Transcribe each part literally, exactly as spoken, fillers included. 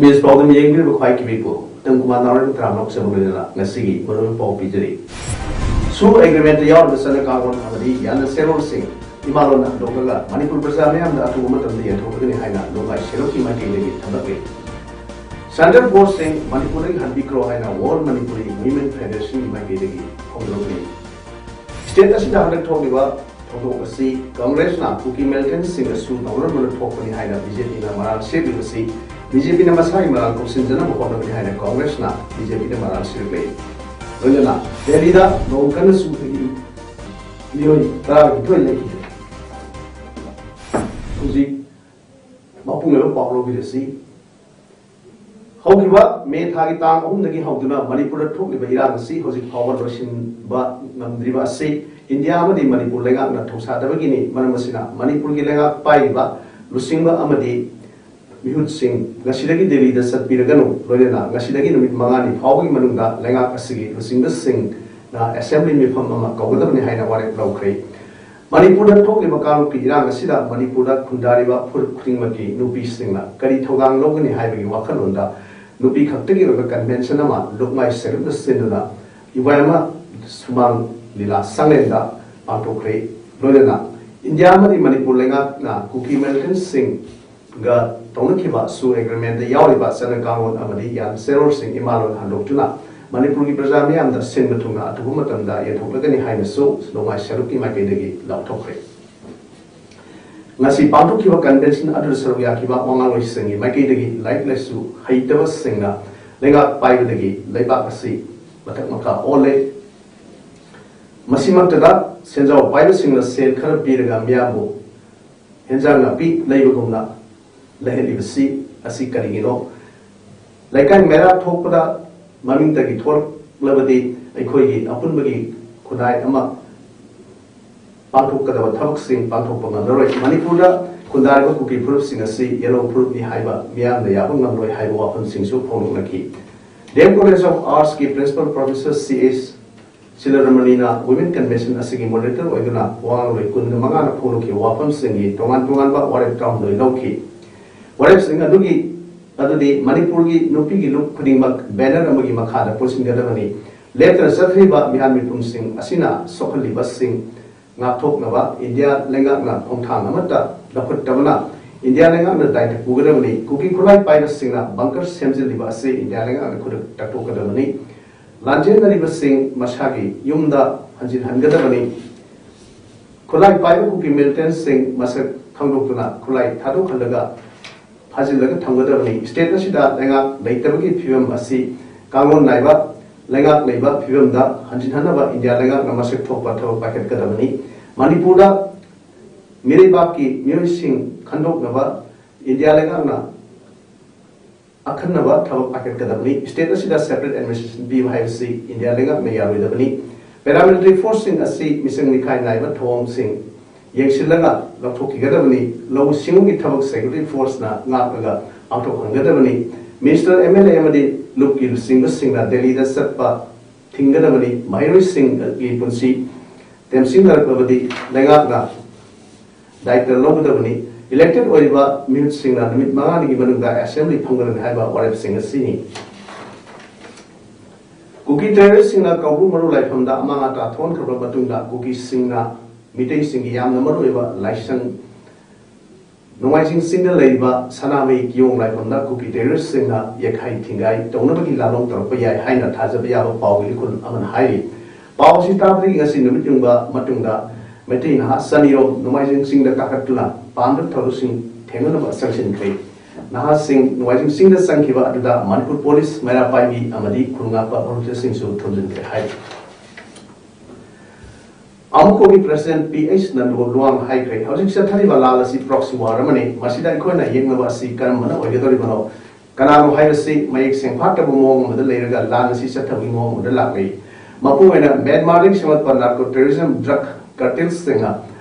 ꯃꯤꯁ ꯄꯥꯎꯗꯝ ꯌꯦꯡꯕꯤꯔꯤꯕ ꯈ꯭ꯋꯥꯏ ꯀꯤꯕꯤꯄꯨ ꯎꯇꯝ ꯀꯨꯃꯥꯔ ꯅꯥꯎꯔꯦꯝ ꯇꯔꯥꯃꯉꯥ ꯂꯧꯖꯕ ꯂꯣꯏꯅꯅ ꯉꯁꯤꯒꯤ ꯃꯔꯨꯑꯣꯏꯕ ꯄꯥꯎ ꯄꯤꯖꯔꯤ꯫ ꯁꯨ ꯑꯦꯒ꯭ꯔꯤꯃꯦꯟꯇ ꯌꯥꯎꯔꯤꯕ ꯆꯠꯅ ꯀꯥꯡꯂꯣꯟ ꯑꯃꯗꯤ ꯌꯥꯅ ꯁꯦꯔꯣꯜꯁꯤꯡ ꯏꯃꯥꯂꯣꯟꯅ ꯍꯟꯗꯣꯛꯂꯒ ꯃꯅꯤꯄꯨꯔ ꯄ꯭ꯔꯖꯥ ꯃꯤꯌꯥꯝꯗ ꯑꯊꯨꯕ ꯃꯇꯝꯗ ꯌꯦꯟꯊꯣꯛꯂꯒꯅꯤ ꯍꯥꯏꯅ ꯅꯣꯡꯃꯥꯏ ꯁꯦꯔꯣꯛꯀꯤ ꯃꯥꯏꯀꯩꯗꯒꯤ ꯊꯝꯂꯛꯂꯤ꯫ ꯁꯦꯟꯇ꯭ꯔꯦꯜ ꯐꯣꯔꯁꯁꯤꯡ ꯃꯅꯤꯄꯨꯔꯗꯒꯤ ꯍꯟꯕꯤꯈ꯭ꯔꯣ ꯍꯥꯏꯅ ꯋꯥꯔꯜ ꯃꯅꯤꯄꯨꯔꯤ ꯋꯤꯃꯦꯟ ꯐꯦꯗꯔꯦꯁꯟꯒꯤ ꯃꯥꯏꯀꯩꯗꯒꯤ ꯐꯣꯡꯗꯣꯔꯛꯂꯤ꯫ ꯁ꯭ꯇꯦꯠ ꯑꯁꯤꯗ ꯍꯟꯗꯛ ꯊꯣꯛꯂꯤꯕ ꯊꯧꯗꯣꯛ ꯑꯁꯤ ꯀꯪꯒ꯭ꯔꯦꯁꯅ ꯀꯨꯀꯤ ꯃꯤꯂꯤꯇꯦꯟꯠꯁꯤꯡꯒꯁꯨ ꯇꯧꯅꯔꯨꯕꯅ ꯊꯣꯛꯄꯅꯤ ꯍꯥꯏꯅ ꯕꯤ ꯖꯦ ꯄꯤꯅ ꯃꯔꯥꯜ ꯁꯤꯔꯛꯂꯤꯕꯁꯤ ꯕꯤ ꯖꯦ ꯄꯤꯅ ꯃꯁꯥꯒꯤ ꯃꯔꯥꯜ ꯀꯣꯛꯁꯤꯟꯖꯅꯕ ꯍꯣꯠꯅꯕꯅꯤ ꯍꯥꯏꯅ ꯀꯪꯒ꯭ꯔꯦꯁꯅ ꯕꯤ ꯖꯦ ꯄꯤꯗ ꯃꯔꯥꯜ ꯁꯤꯔꯛꯂꯤ꯫ ꯂꯣꯏꯅꯅ ꯗꯦꯜꯂꯤꯗ ꯅꯣꯡ ꯀꯟꯅ ꯆꯨꯕꯗꯒꯤ ꯃꯤꯑꯣꯏ ꯇꯔꯥꯅꯤꯊꯣꯏ ꯂꯩꯈꯤꯗ꯭ꯔꯦ꯫ ꯍꯧꯖꯤꯛ ꯃꯄꯨꯡ ꯑꯣꯏꯕ ꯄꯥꯎ ꯂꯧꯕꯤꯔꯁꯤ꯫ ꯍꯧꯈꯤꯕ ꯃꯦ ꯊꯥꯒꯤ ꯇꯥꯡ ꯑꯍꯨꯝꯗꯒꯤ ꯍꯧꯗꯨꯅ ꯃꯅꯤꯄꯨꯔꯗ ꯊꯣꯛꯂꯤꯕ ꯏꯔꯥꯡ ꯑꯁꯤ ꯍꯧꯖꯤꯛ ꯐꯥꯎꯕ ꯂꯣꯏꯁꯤꯟꯕ ꯉꯝꯗ꯭ꯔꯤꯕ ꯑꯁꯤ ꯏꯟꯗꯤꯌꯥ ꯑꯃꯗꯤ ꯃꯅꯤꯄꯨꯔ ꯂꯩꯉꯥꯛꯅ ꯊꯧꯁꯥꯗꯕꯒꯤꯅꯤ꯫ ꯃꯔꯝ ꯑꯁꯤꯅ ꯃꯅꯤꯄꯨꯔꯒꯤ ꯂꯩꯉꯥꯛ ꯄꯥꯏꯔꯤꯕ ꯂꯨꯆꯤꯡꯕ ꯑꯃꯗꯤ ꯃꯤꯍꯨꯠꯁꯤꯡ ꯉꯁꯤꯗꯒꯤ ꯗꯦꯜꯂꯤꯗ ꯆꯠꯄꯤꯔꯒꯅꯨ, ꯂꯣꯏꯅꯅ ꯉꯁꯤꯗꯒꯤ ꯅꯨꯃꯤꯠ ꯃꯉꯥꯅꯤ ꯐꯥꯎꯕꯒꯤ ꯃꯅꯨꯡꯗ ꯂꯩꯉꯥꯛ ꯑꯁꯤꯒꯤ ꯂꯨꯆꯤꯡꯕꯁꯤꯡꯅ ꯑꯦꯁꯦꯝꯕ꯭ꯂꯤ ꯃꯤꯐꯝ ꯑꯃ ꯀꯧꯒꯗꯕꯅꯤ ꯍꯥꯏꯅ ꯋꯥꯔꯦꯞ ꯂꯧꯈ꯭ꯔꯦ꯫ ꯃꯅꯤꯄꯨꯔꯗ ꯊꯣꯛꯂꯤꯕ ꯀꯥꯡꯂꯨꯞꯀꯤ ꯏꯔꯥꯡ ꯑꯁꯤꯗ ꯃꯅꯤꯄꯨꯔꯗ ꯈꯨꯟꯗꯥꯔꯤꯕ ꯐꯨꯔꯨꯞ ꯈꯨꯗꯤꯡꯃꯛꯀꯤ ꯅꯨꯄꯤꯁꯤꯡꯅ ꯀꯔꯤ ꯊꯧꯗꯥꯡ ꯂꯧꯒꯅꯤ ꯍꯥꯏꯕꯒꯤ ꯋꯥꯈꯜꯂꯣꯟꯗ ꯅꯨꯄꯤ ꯈꯛꯇꯒꯤ ꯑꯣꯏꯕ ꯀꯟꯚꯦꯟꯁꯟ ꯑꯃ ꯂꯨꯞꯃꯥꯏ ꯁꯦꯂꯨꯠꯅ ꯁꯤꯟꯗꯨꯅ ꯏꯕꯥꯌꯃ ꯁꯨꯃꯥꯡ ꯂꯤꯂꯥ ꯁꯪꯂꯦꯟꯗ ꯄꯥꯡꯊꯣꯛꯈ꯭ꯔꯦ꯫ ꯂꯣꯏꯅꯅ ꯏꯟꯗꯤꯌꯥ ꯑꯃꯗꯤ ꯃꯅꯤꯄꯨꯔ ꯂꯩꯉꯥꯛꯅ ꯀꯨꯀꯤ ꯃꯤꯂꯤꯇꯦꯟꯠꯁꯤꯡꯒ ꯇꯧꯅꯈꯤꯕ ꯁꯨ ꯑꯦꯒ꯭ꯔꯤꯃꯦꯟꯗ ꯌꯥꯎꯔꯤꯕ ꯆꯠꯅ ꯀꯥꯡꯂꯣꯟ ꯑꯃꯗꯤ ꯌꯥꯝ ꯆꯦꯔꯣꯜꯁꯤꯡ ꯏꯃꯥꯂꯣꯟ ꯍꯟꯗꯣꯛꯇꯨꯅ ꯃꯅꯤꯄꯨꯔꯒꯤ ꯄ꯭ꯔꯖꯥ ꯃꯤꯌꯥꯝꯗ ꯁꯤꯟꯕ ꯊꯨꯡꯅ ꯑꯊꯨꯕ ꯃꯇꯝꯗ ꯌꯦꯟꯊꯣꯛꯂꯒꯅꯤ ꯍꯥꯏꯅꯁꯨ ꯅꯣꯡꯃꯥꯏ ꯁꯔꯨꯛꯀꯤ ꯃꯥꯏꯀꯩꯗꯒꯤ ꯂꯥꯎꯊꯣꯛꯈ꯭ꯔꯦ꯫ ꯉꯁꯤ ꯄꯥꯡꯊꯣꯛꯈꯤꯕ ꯀꯟꯚꯦꯟꯁꯟ ꯑꯗꯨꯗ ꯁꯔꯨꯛ ꯌꯥꯈꯤꯕ ꯋꯥꯉꯥꯡꯂꯣꯏꯁꯤꯡꯒꯤ ꯃꯥꯏꯀꯩꯗꯒꯤ ꯂꯥꯏꯔꯤꯛ ꯂꯥꯏꯁꯨ ꯍꯩꯇꯕꯁꯤꯡꯅ ꯂꯩꯉꯥꯛ ꯄꯥꯏꯕꯗꯒꯤ ꯂꯩꯕꯥꯛ ꯑꯁꯤ ꯃꯊꯛ ꯃꯈꯥ ꯑꯣꯜꯂꯦ꯫ ꯃꯁꯤꯃꯛꯇꯗ ꯁꯦꯟꯖꯥꯎ ꯄꯥꯏꯕꯁꯤꯡꯅ ꯁꯦꯜ ꯈꯔ ꯄꯤꯔꯒ ꯃꯤꯌꯥꯝꯕꯨ ꯍꯦꯟꯖꯥꯡ ꯅꯥꯄꯤ ꯂꯩꯕꯒꯨꯝꯅ ꯂꯩꯍꯜꯂꯤꯕꯁꯤ ꯑꯁꯤ ꯀꯔꯤꯒꯤꯅꯣ? ꯂꯩꯀꯥꯏ ꯃꯩꯔꯥ ꯊꯣꯛꯄꯗ ꯃꯃꯤꯡꯇꯒꯤ ꯊꯣꯛꯂꯕꯗꯤ ꯑꯩꯈꯣꯏꯒꯤ ꯑꯄꯨꯟꯕꯒꯤ ꯈꯨꯟꯅꯥꯏ ꯑꯃ ꯄꯥꯡꯊꯣꯛꯀꯗꯕ ꯊꯕꯛꯁꯤꯡ ꯄꯥꯡꯊꯣꯛꯄ ꯉꯝꯂꯔꯣꯏ꯫ ꯃꯅꯤꯄꯨꯔꯗ ꯈꯨꯟꯗꯥꯔꯤꯕ ꯀꯨꯀꯤ ꯐꯨꯔꯨꯞꯁꯤꯡ ꯑꯁꯤ ꯌꯦꯜꯂꯣ ꯐꯨꯔꯨꯞꯅꯤ ꯍꯥꯏꯕ ꯃꯤꯌꯥꯝꯅ ꯌꯥꯕ ꯉꯝꯂꯣꯏ ꯍꯥꯏꯕ ꯋꯥꯐꯝꯁꯤꯡꯁꯨ ꯐꯣꯡꯗꯣꯛꯅꯈꯤ꯫ D M College of Arts ꯀꯤ Principal Professor C H ꯁꯤꯂꯔꯃꯅꯤꯅ Women Convention ꯑꯁꯤꯒꯤ moderator ꯑꯣꯏꯗꯨꯅ ꯋꯥꯉꯥꯡꯂꯣꯏ ꯀꯨꯟꯒ ꯃꯉꯥꯅ ꯐꯣꯡꯗꯣꯛꯈꯤꯕ ꯋꯥꯐꯝꯁꯤꯡꯒꯤ ꯇꯣꯉꯥꯟ ꯇꯣꯉꯥꯟꯕ ꯋꯥꯔꯦꯞ ꯇꯔꯥꯍꯨꯝꯗꯣꯏ ꯂꯧꯈꯤ꯫ ꯋꯥꯔꯦꯞꯁꯤꯡ ꯑꯗꯨꯒꯤ ꯑꯗꯨꯗꯤ ꯃꯅꯤꯄꯨꯔꯒꯤ ꯅꯨꯄꯤꯒꯤ ꯂꯨꯞ ꯈꯨꯗꯤꯡꯃꯛ banner ꯑꯃꯒꯤ ꯃꯈꯥꯗ ꯄꯨꯟꯁꯤꯟꯒꯗꯕꯅꯤ꯫ ꯂꯦꯞꯇꯅ ꯆꯠꯊꯔꯤꯕ ꯃꯤꯍꯥꯠ ꯃꯤꯄꯨꯡꯁꯤꯡ ꯑꯁꯤꯅ ꯁꯣꯛꯍꯜꯂꯤꯕꯁꯤꯡ ꯉꯥꯛꯊꯣꯛꯅꯕ ꯏꯟꯗꯤꯌꯥ ꯂꯩꯉꯥꯛꯅ ꯈꯣꯡꯊꯥꯡ ꯑꯃꯠꯇ ꯂꯧꯈꯠꯇꯕꯅ ꯏꯟꯗꯤꯌꯥ ꯂꯩꯉꯥꯛꯅ ꯗꯥꯏꯇ ꯄꯨꯒꯗꯕꯅꯤ꯫ ꯀꯨꯀꯤ ꯈꯨꯠꯂꯥꯏ ꯄꯥꯏꯕꯁꯤꯡꯅ bunker ꯁꯦꯝꯖꯤꯜꯂꯤꯕ ꯑꯁꯤ ꯏꯟꯗꯤꯌꯥ ꯂꯩꯉꯥꯛꯅ ꯈꯨꯗꯛ ꯇꯛꯊꯣꯛꯀꯗꯕꯅꯤ꯫ ꯂꯥꯟꯖꯦꯟꯅꯔꯤꯕꯁꯤꯡ ꯃꯁꯥꯒꯤ ꯌꯨꯝꯗ ꯍꯟꯖꯤꯟꯍꯟꯒꯗꯕꯅꯤ꯫ ꯈꯨꯠꯂꯥꯏ ꯄꯥꯏꯕ ꯀꯨꯀꯤ militantꯁꯤꯡ ꯃꯁꯛ ꯈꯪꯗꯣꯛꯇꯨꯅ ꯈꯨꯠꯂꯥꯏ ꯊꯥꯗꯣꯛꯍꯜꯂꯒ ꯐꯥꯖꯤꯜꯂꯒ ꯊꯝꯒꯗꯕꯅꯤ꯫ State ꯑꯁꯤꯗ ꯂꯩꯉꯥꯛ ꯂꯩꯇꯕꯒꯤ ꯐꯤꯕꯝ ꯑꯁꯤ ꯀꯥꯡꯂꯣꯟ ꯅꯥꯏꯕ ꯂꯩꯉꯥꯛ ꯂꯩꯕ ꯐꯤꯕꯝꯗ ꯍꯟꯖꯤꯟꯍꯟꯅꯕ ꯏꯟꯗꯤꯌꯥ ꯂꯩꯉꯥꯛꯅ ꯃꯁꯛ ꯊꯣꯛꯄ ꯊꯕꯛ ꯄꯥꯏꯈꯠꯀꯗꯕꯅꯤ꯫ ꯃꯅꯤꯄꯨꯔꯗ ꯃꯤꯔꯩꯕꯥꯛꯀꯤ ꯃꯤꯑꯣꯏꯁꯤꯡ ꯈꯟꯗꯣꯛꯅꯕ ꯏꯟꯗꯤꯌꯥ ꯂꯩꯉꯥꯛꯅ ꯑꯈꯟꯅꯕ ꯊꯕꯛ ꯄꯥꯏꯈꯠꯀꯗꯕꯅꯤ꯫ State ꯑꯁꯤꯗ separate administration ꯄꯤꯕ ꯍꯥꯏꯕꯁꯤ ꯏꯟꯗꯤꯌꯥ ꯂꯩꯉꯥꯛꯅ ꯌꯥꯔꯣꯏꯗꯕꯅꯤ꯫ Paramilitary forceꯁꯤꯡ ꯑꯁꯤ ꯃꯤꯆꯪ ꯃꯤꯈꯥꯏ ꯅꯥꯏꯕ ꯊꯧꯑꯣꯡꯁꯤꯡ ꯌꯦꯡꯁꯤꯜꯂꯒ ꯂꯧꯊꯣꯛꯈꯤꯒꯗꯕꯅꯤ꯫ ꯂꯧꯎ ꯁꯤꯡꯎꯒꯤ ꯊꯕꯛ security forceꯅ ꯉꯥꯛꯂꯒ ꯄꯥꯡꯊꯣꯛꯍꯟꯒꯗꯕꯅꯤ꯫ Minister, M L A ꯑꯃꯗꯤ ꯂꯨꯞꯀꯤ ꯂꯨꯆꯤꯡꯕꯁꯤꯡꯅ ꯗꯦꯜꯂꯤꯗ ꯆꯠꯄ ꯊꯤꯡꯒꯗꯕꯅꯤ꯫ ꯃꯍꯩꯔꯣꯏꯁꯤꯡꯒꯤ ꯄꯨꯟꯁꯤ ꯇꯦꯝꯁꯤꯡꯅꯔꯛꯂꯕꯗꯤ ꯂꯩꯉꯥꯛꯅ ꯗꯥꯏꯇ ꯂꯧꯒꯗꯕꯅꯤ꯫ Elected ꯑꯣꯏꯔꯤꯕ ꯃꯤꯍꯨꯠꯁꯤꯡꯅ ꯅꯨꯃꯤꯠ ꯃꯉꯥꯅꯤꯒꯤ ꯃꯅꯨꯡꯗ assembly ꯐꯝꯒꯗꯕꯅꯤ ꯍꯥꯏꯕ ꯋꯥꯔꯦꯞꯁꯤꯡ ꯑꯁꯤꯅꯤ꯫ ꯀꯨꯀꯤ terroristꯁꯤꯡꯅ ꯀꯧꯕ꯭ꯔꯨ ꯃꯔꯨ ꯂꯥꯏꯐꯝꯗ ꯑꯃꯥꯡ ꯑꯇꯥ ꯊꯣꯛꯍꯟꯈ꯭ꯔꯕ ꯃꯇꯨꯡꯗ ꯀꯨꯀꯤꯁꯤꯡꯅ ꯃꯤꯇꯩꯁꯤꯡꯒꯤ ꯌꯥꯝꯅ ꯃꯔꯨꯑꯣꯏꯕ ꯂꯥꯏꯁꯪ ꯅꯣꯡꯃꯥꯏꯖꯤꯡ ꯆꯤꯡꯗ ꯂꯩꯔꯤꯕ ꯁꯅꯥꯃꯍꯤ ꯀꯤꯌꯣꯡ ꯂꯥꯏꯐꯝꯗ ꯀꯨꯀꯤ terroristꯁꯤꯡꯅ ꯌꯦꯛꯈꯥꯏ ꯊꯤꯡꯒꯥꯏ ꯇꯧꯅꯕꯒꯤ ꯂꯥꯂꯣꯡ ꯇꯧꯔꯛꯄ ꯌꯥꯏ ꯍꯥꯏꯅ ꯊꯥꯖꯕ ꯌꯥꯕ ꯄꯥꯎꯒꯤ ꯂꯤꯈꯨꯟ ꯑꯃꯅ ꯍꯥꯏꯔꯤ꯫ ꯄꯥꯎ ꯑꯁꯤ ꯇꯥꯕꯗꯒꯤ ꯉꯁꯤ ꯅꯨꯃꯤꯠ ꯌꯨꯡꯕ ꯃꯇꯨꯡꯗ ꯃꯩꯇꯩ ꯅꯍꯥ ꯆꯅꯤꯔꯣꯝ ꯅꯣꯡꯃꯥꯏꯖꯤꯡ ꯆꯤꯡꯗ ꯀꯥꯈꯠꯇꯨꯅ ꯄꯥꯝꯗꯕ ꯊꯧꯗꯣꯛꯁꯤꯡ ꯊꯦꯡꯅꯅꯕ ꯆꯪꯁꯤꯟꯈ꯭ꯔꯦ꯫ ꯅꯍꯥꯁꯤꯡ ꯅꯣꯡꯃꯥꯏꯖꯤꯡ ꯆꯤꯡꯗ ꯆꯪꯈꯤꯕ ꯑꯗꯨꯗ ꯃꯅꯤꯄꯨꯔ ꯄꯨꯂꯤꯁ, ꯃꯩꯔꯥ ꯄꯥꯏꯕꯤ ꯑꯃꯗꯤ ꯈꯨꯜ ꯉꯥꯛꯄ volunteerꯁꯤꯡꯁꯨ ꯊꯣꯝꯖꯤꯟꯈ꯭ꯔꯦ ꯍꯥꯏꯔꯤ꯫ ꯑꯃꯨꯛꯀꯣꯒꯤ president P H Nando Luwang ꯍꯥꯏꯈ꯭ꯔꯦ, ꯍꯧꯖꯤꯛ ꯆꯠꯊꯔꯤꯕ ꯂꯥꯟ ꯑꯁꯤ ꯄ꯭ꯔꯣꯛꯁꯤ ꯋꯥꯔ ꯑꯃꯅꯤ꯫ ꯃꯁꯤꯗ ꯑꯩꯈꯣꯏꯅ ꯌꯦꯡꯅꯕ ꯑꯁꯤ ꯀꯔꯝꯕꯅ ꯑꯣꯏꯒꯗꯧꯔꯤꯕꯅꯣ? ꯀꯅꯥꯅꯣ ꯍꯥꯏꯕꯁꯤ ꯃꯌꯦꯛ ꯁꯦꯡꯐꯥꯠꯇꯕ ꯃꯑꯣꯡ ꯑꯃꯗ ꯂꯩꯔꯒ ꯂꯥꯟ ꯑꯁꯤ ꯆꯠꯊꯕꯒꯤ ꯃꯑꯣꯡ ꯑꯃꯗ ꯂꯥꯛꯂꯤ꯫ ꯃꯄꯨꯡ ꯑꯣꯏꯅ ꯃ꯭ꯌꯥꯟꯃꯥꯔꯗꯒꯤ ꯁꯦꯝꯒꯠꯄ ꯅꯥꯔꯀꯣ ꯇꯦꯔꯣꯔꯤꯖꯝ ꯗ꯭ꯔꯒ ꯀꯥꯔꯇꯦꯜꯁꯤꯡꯅ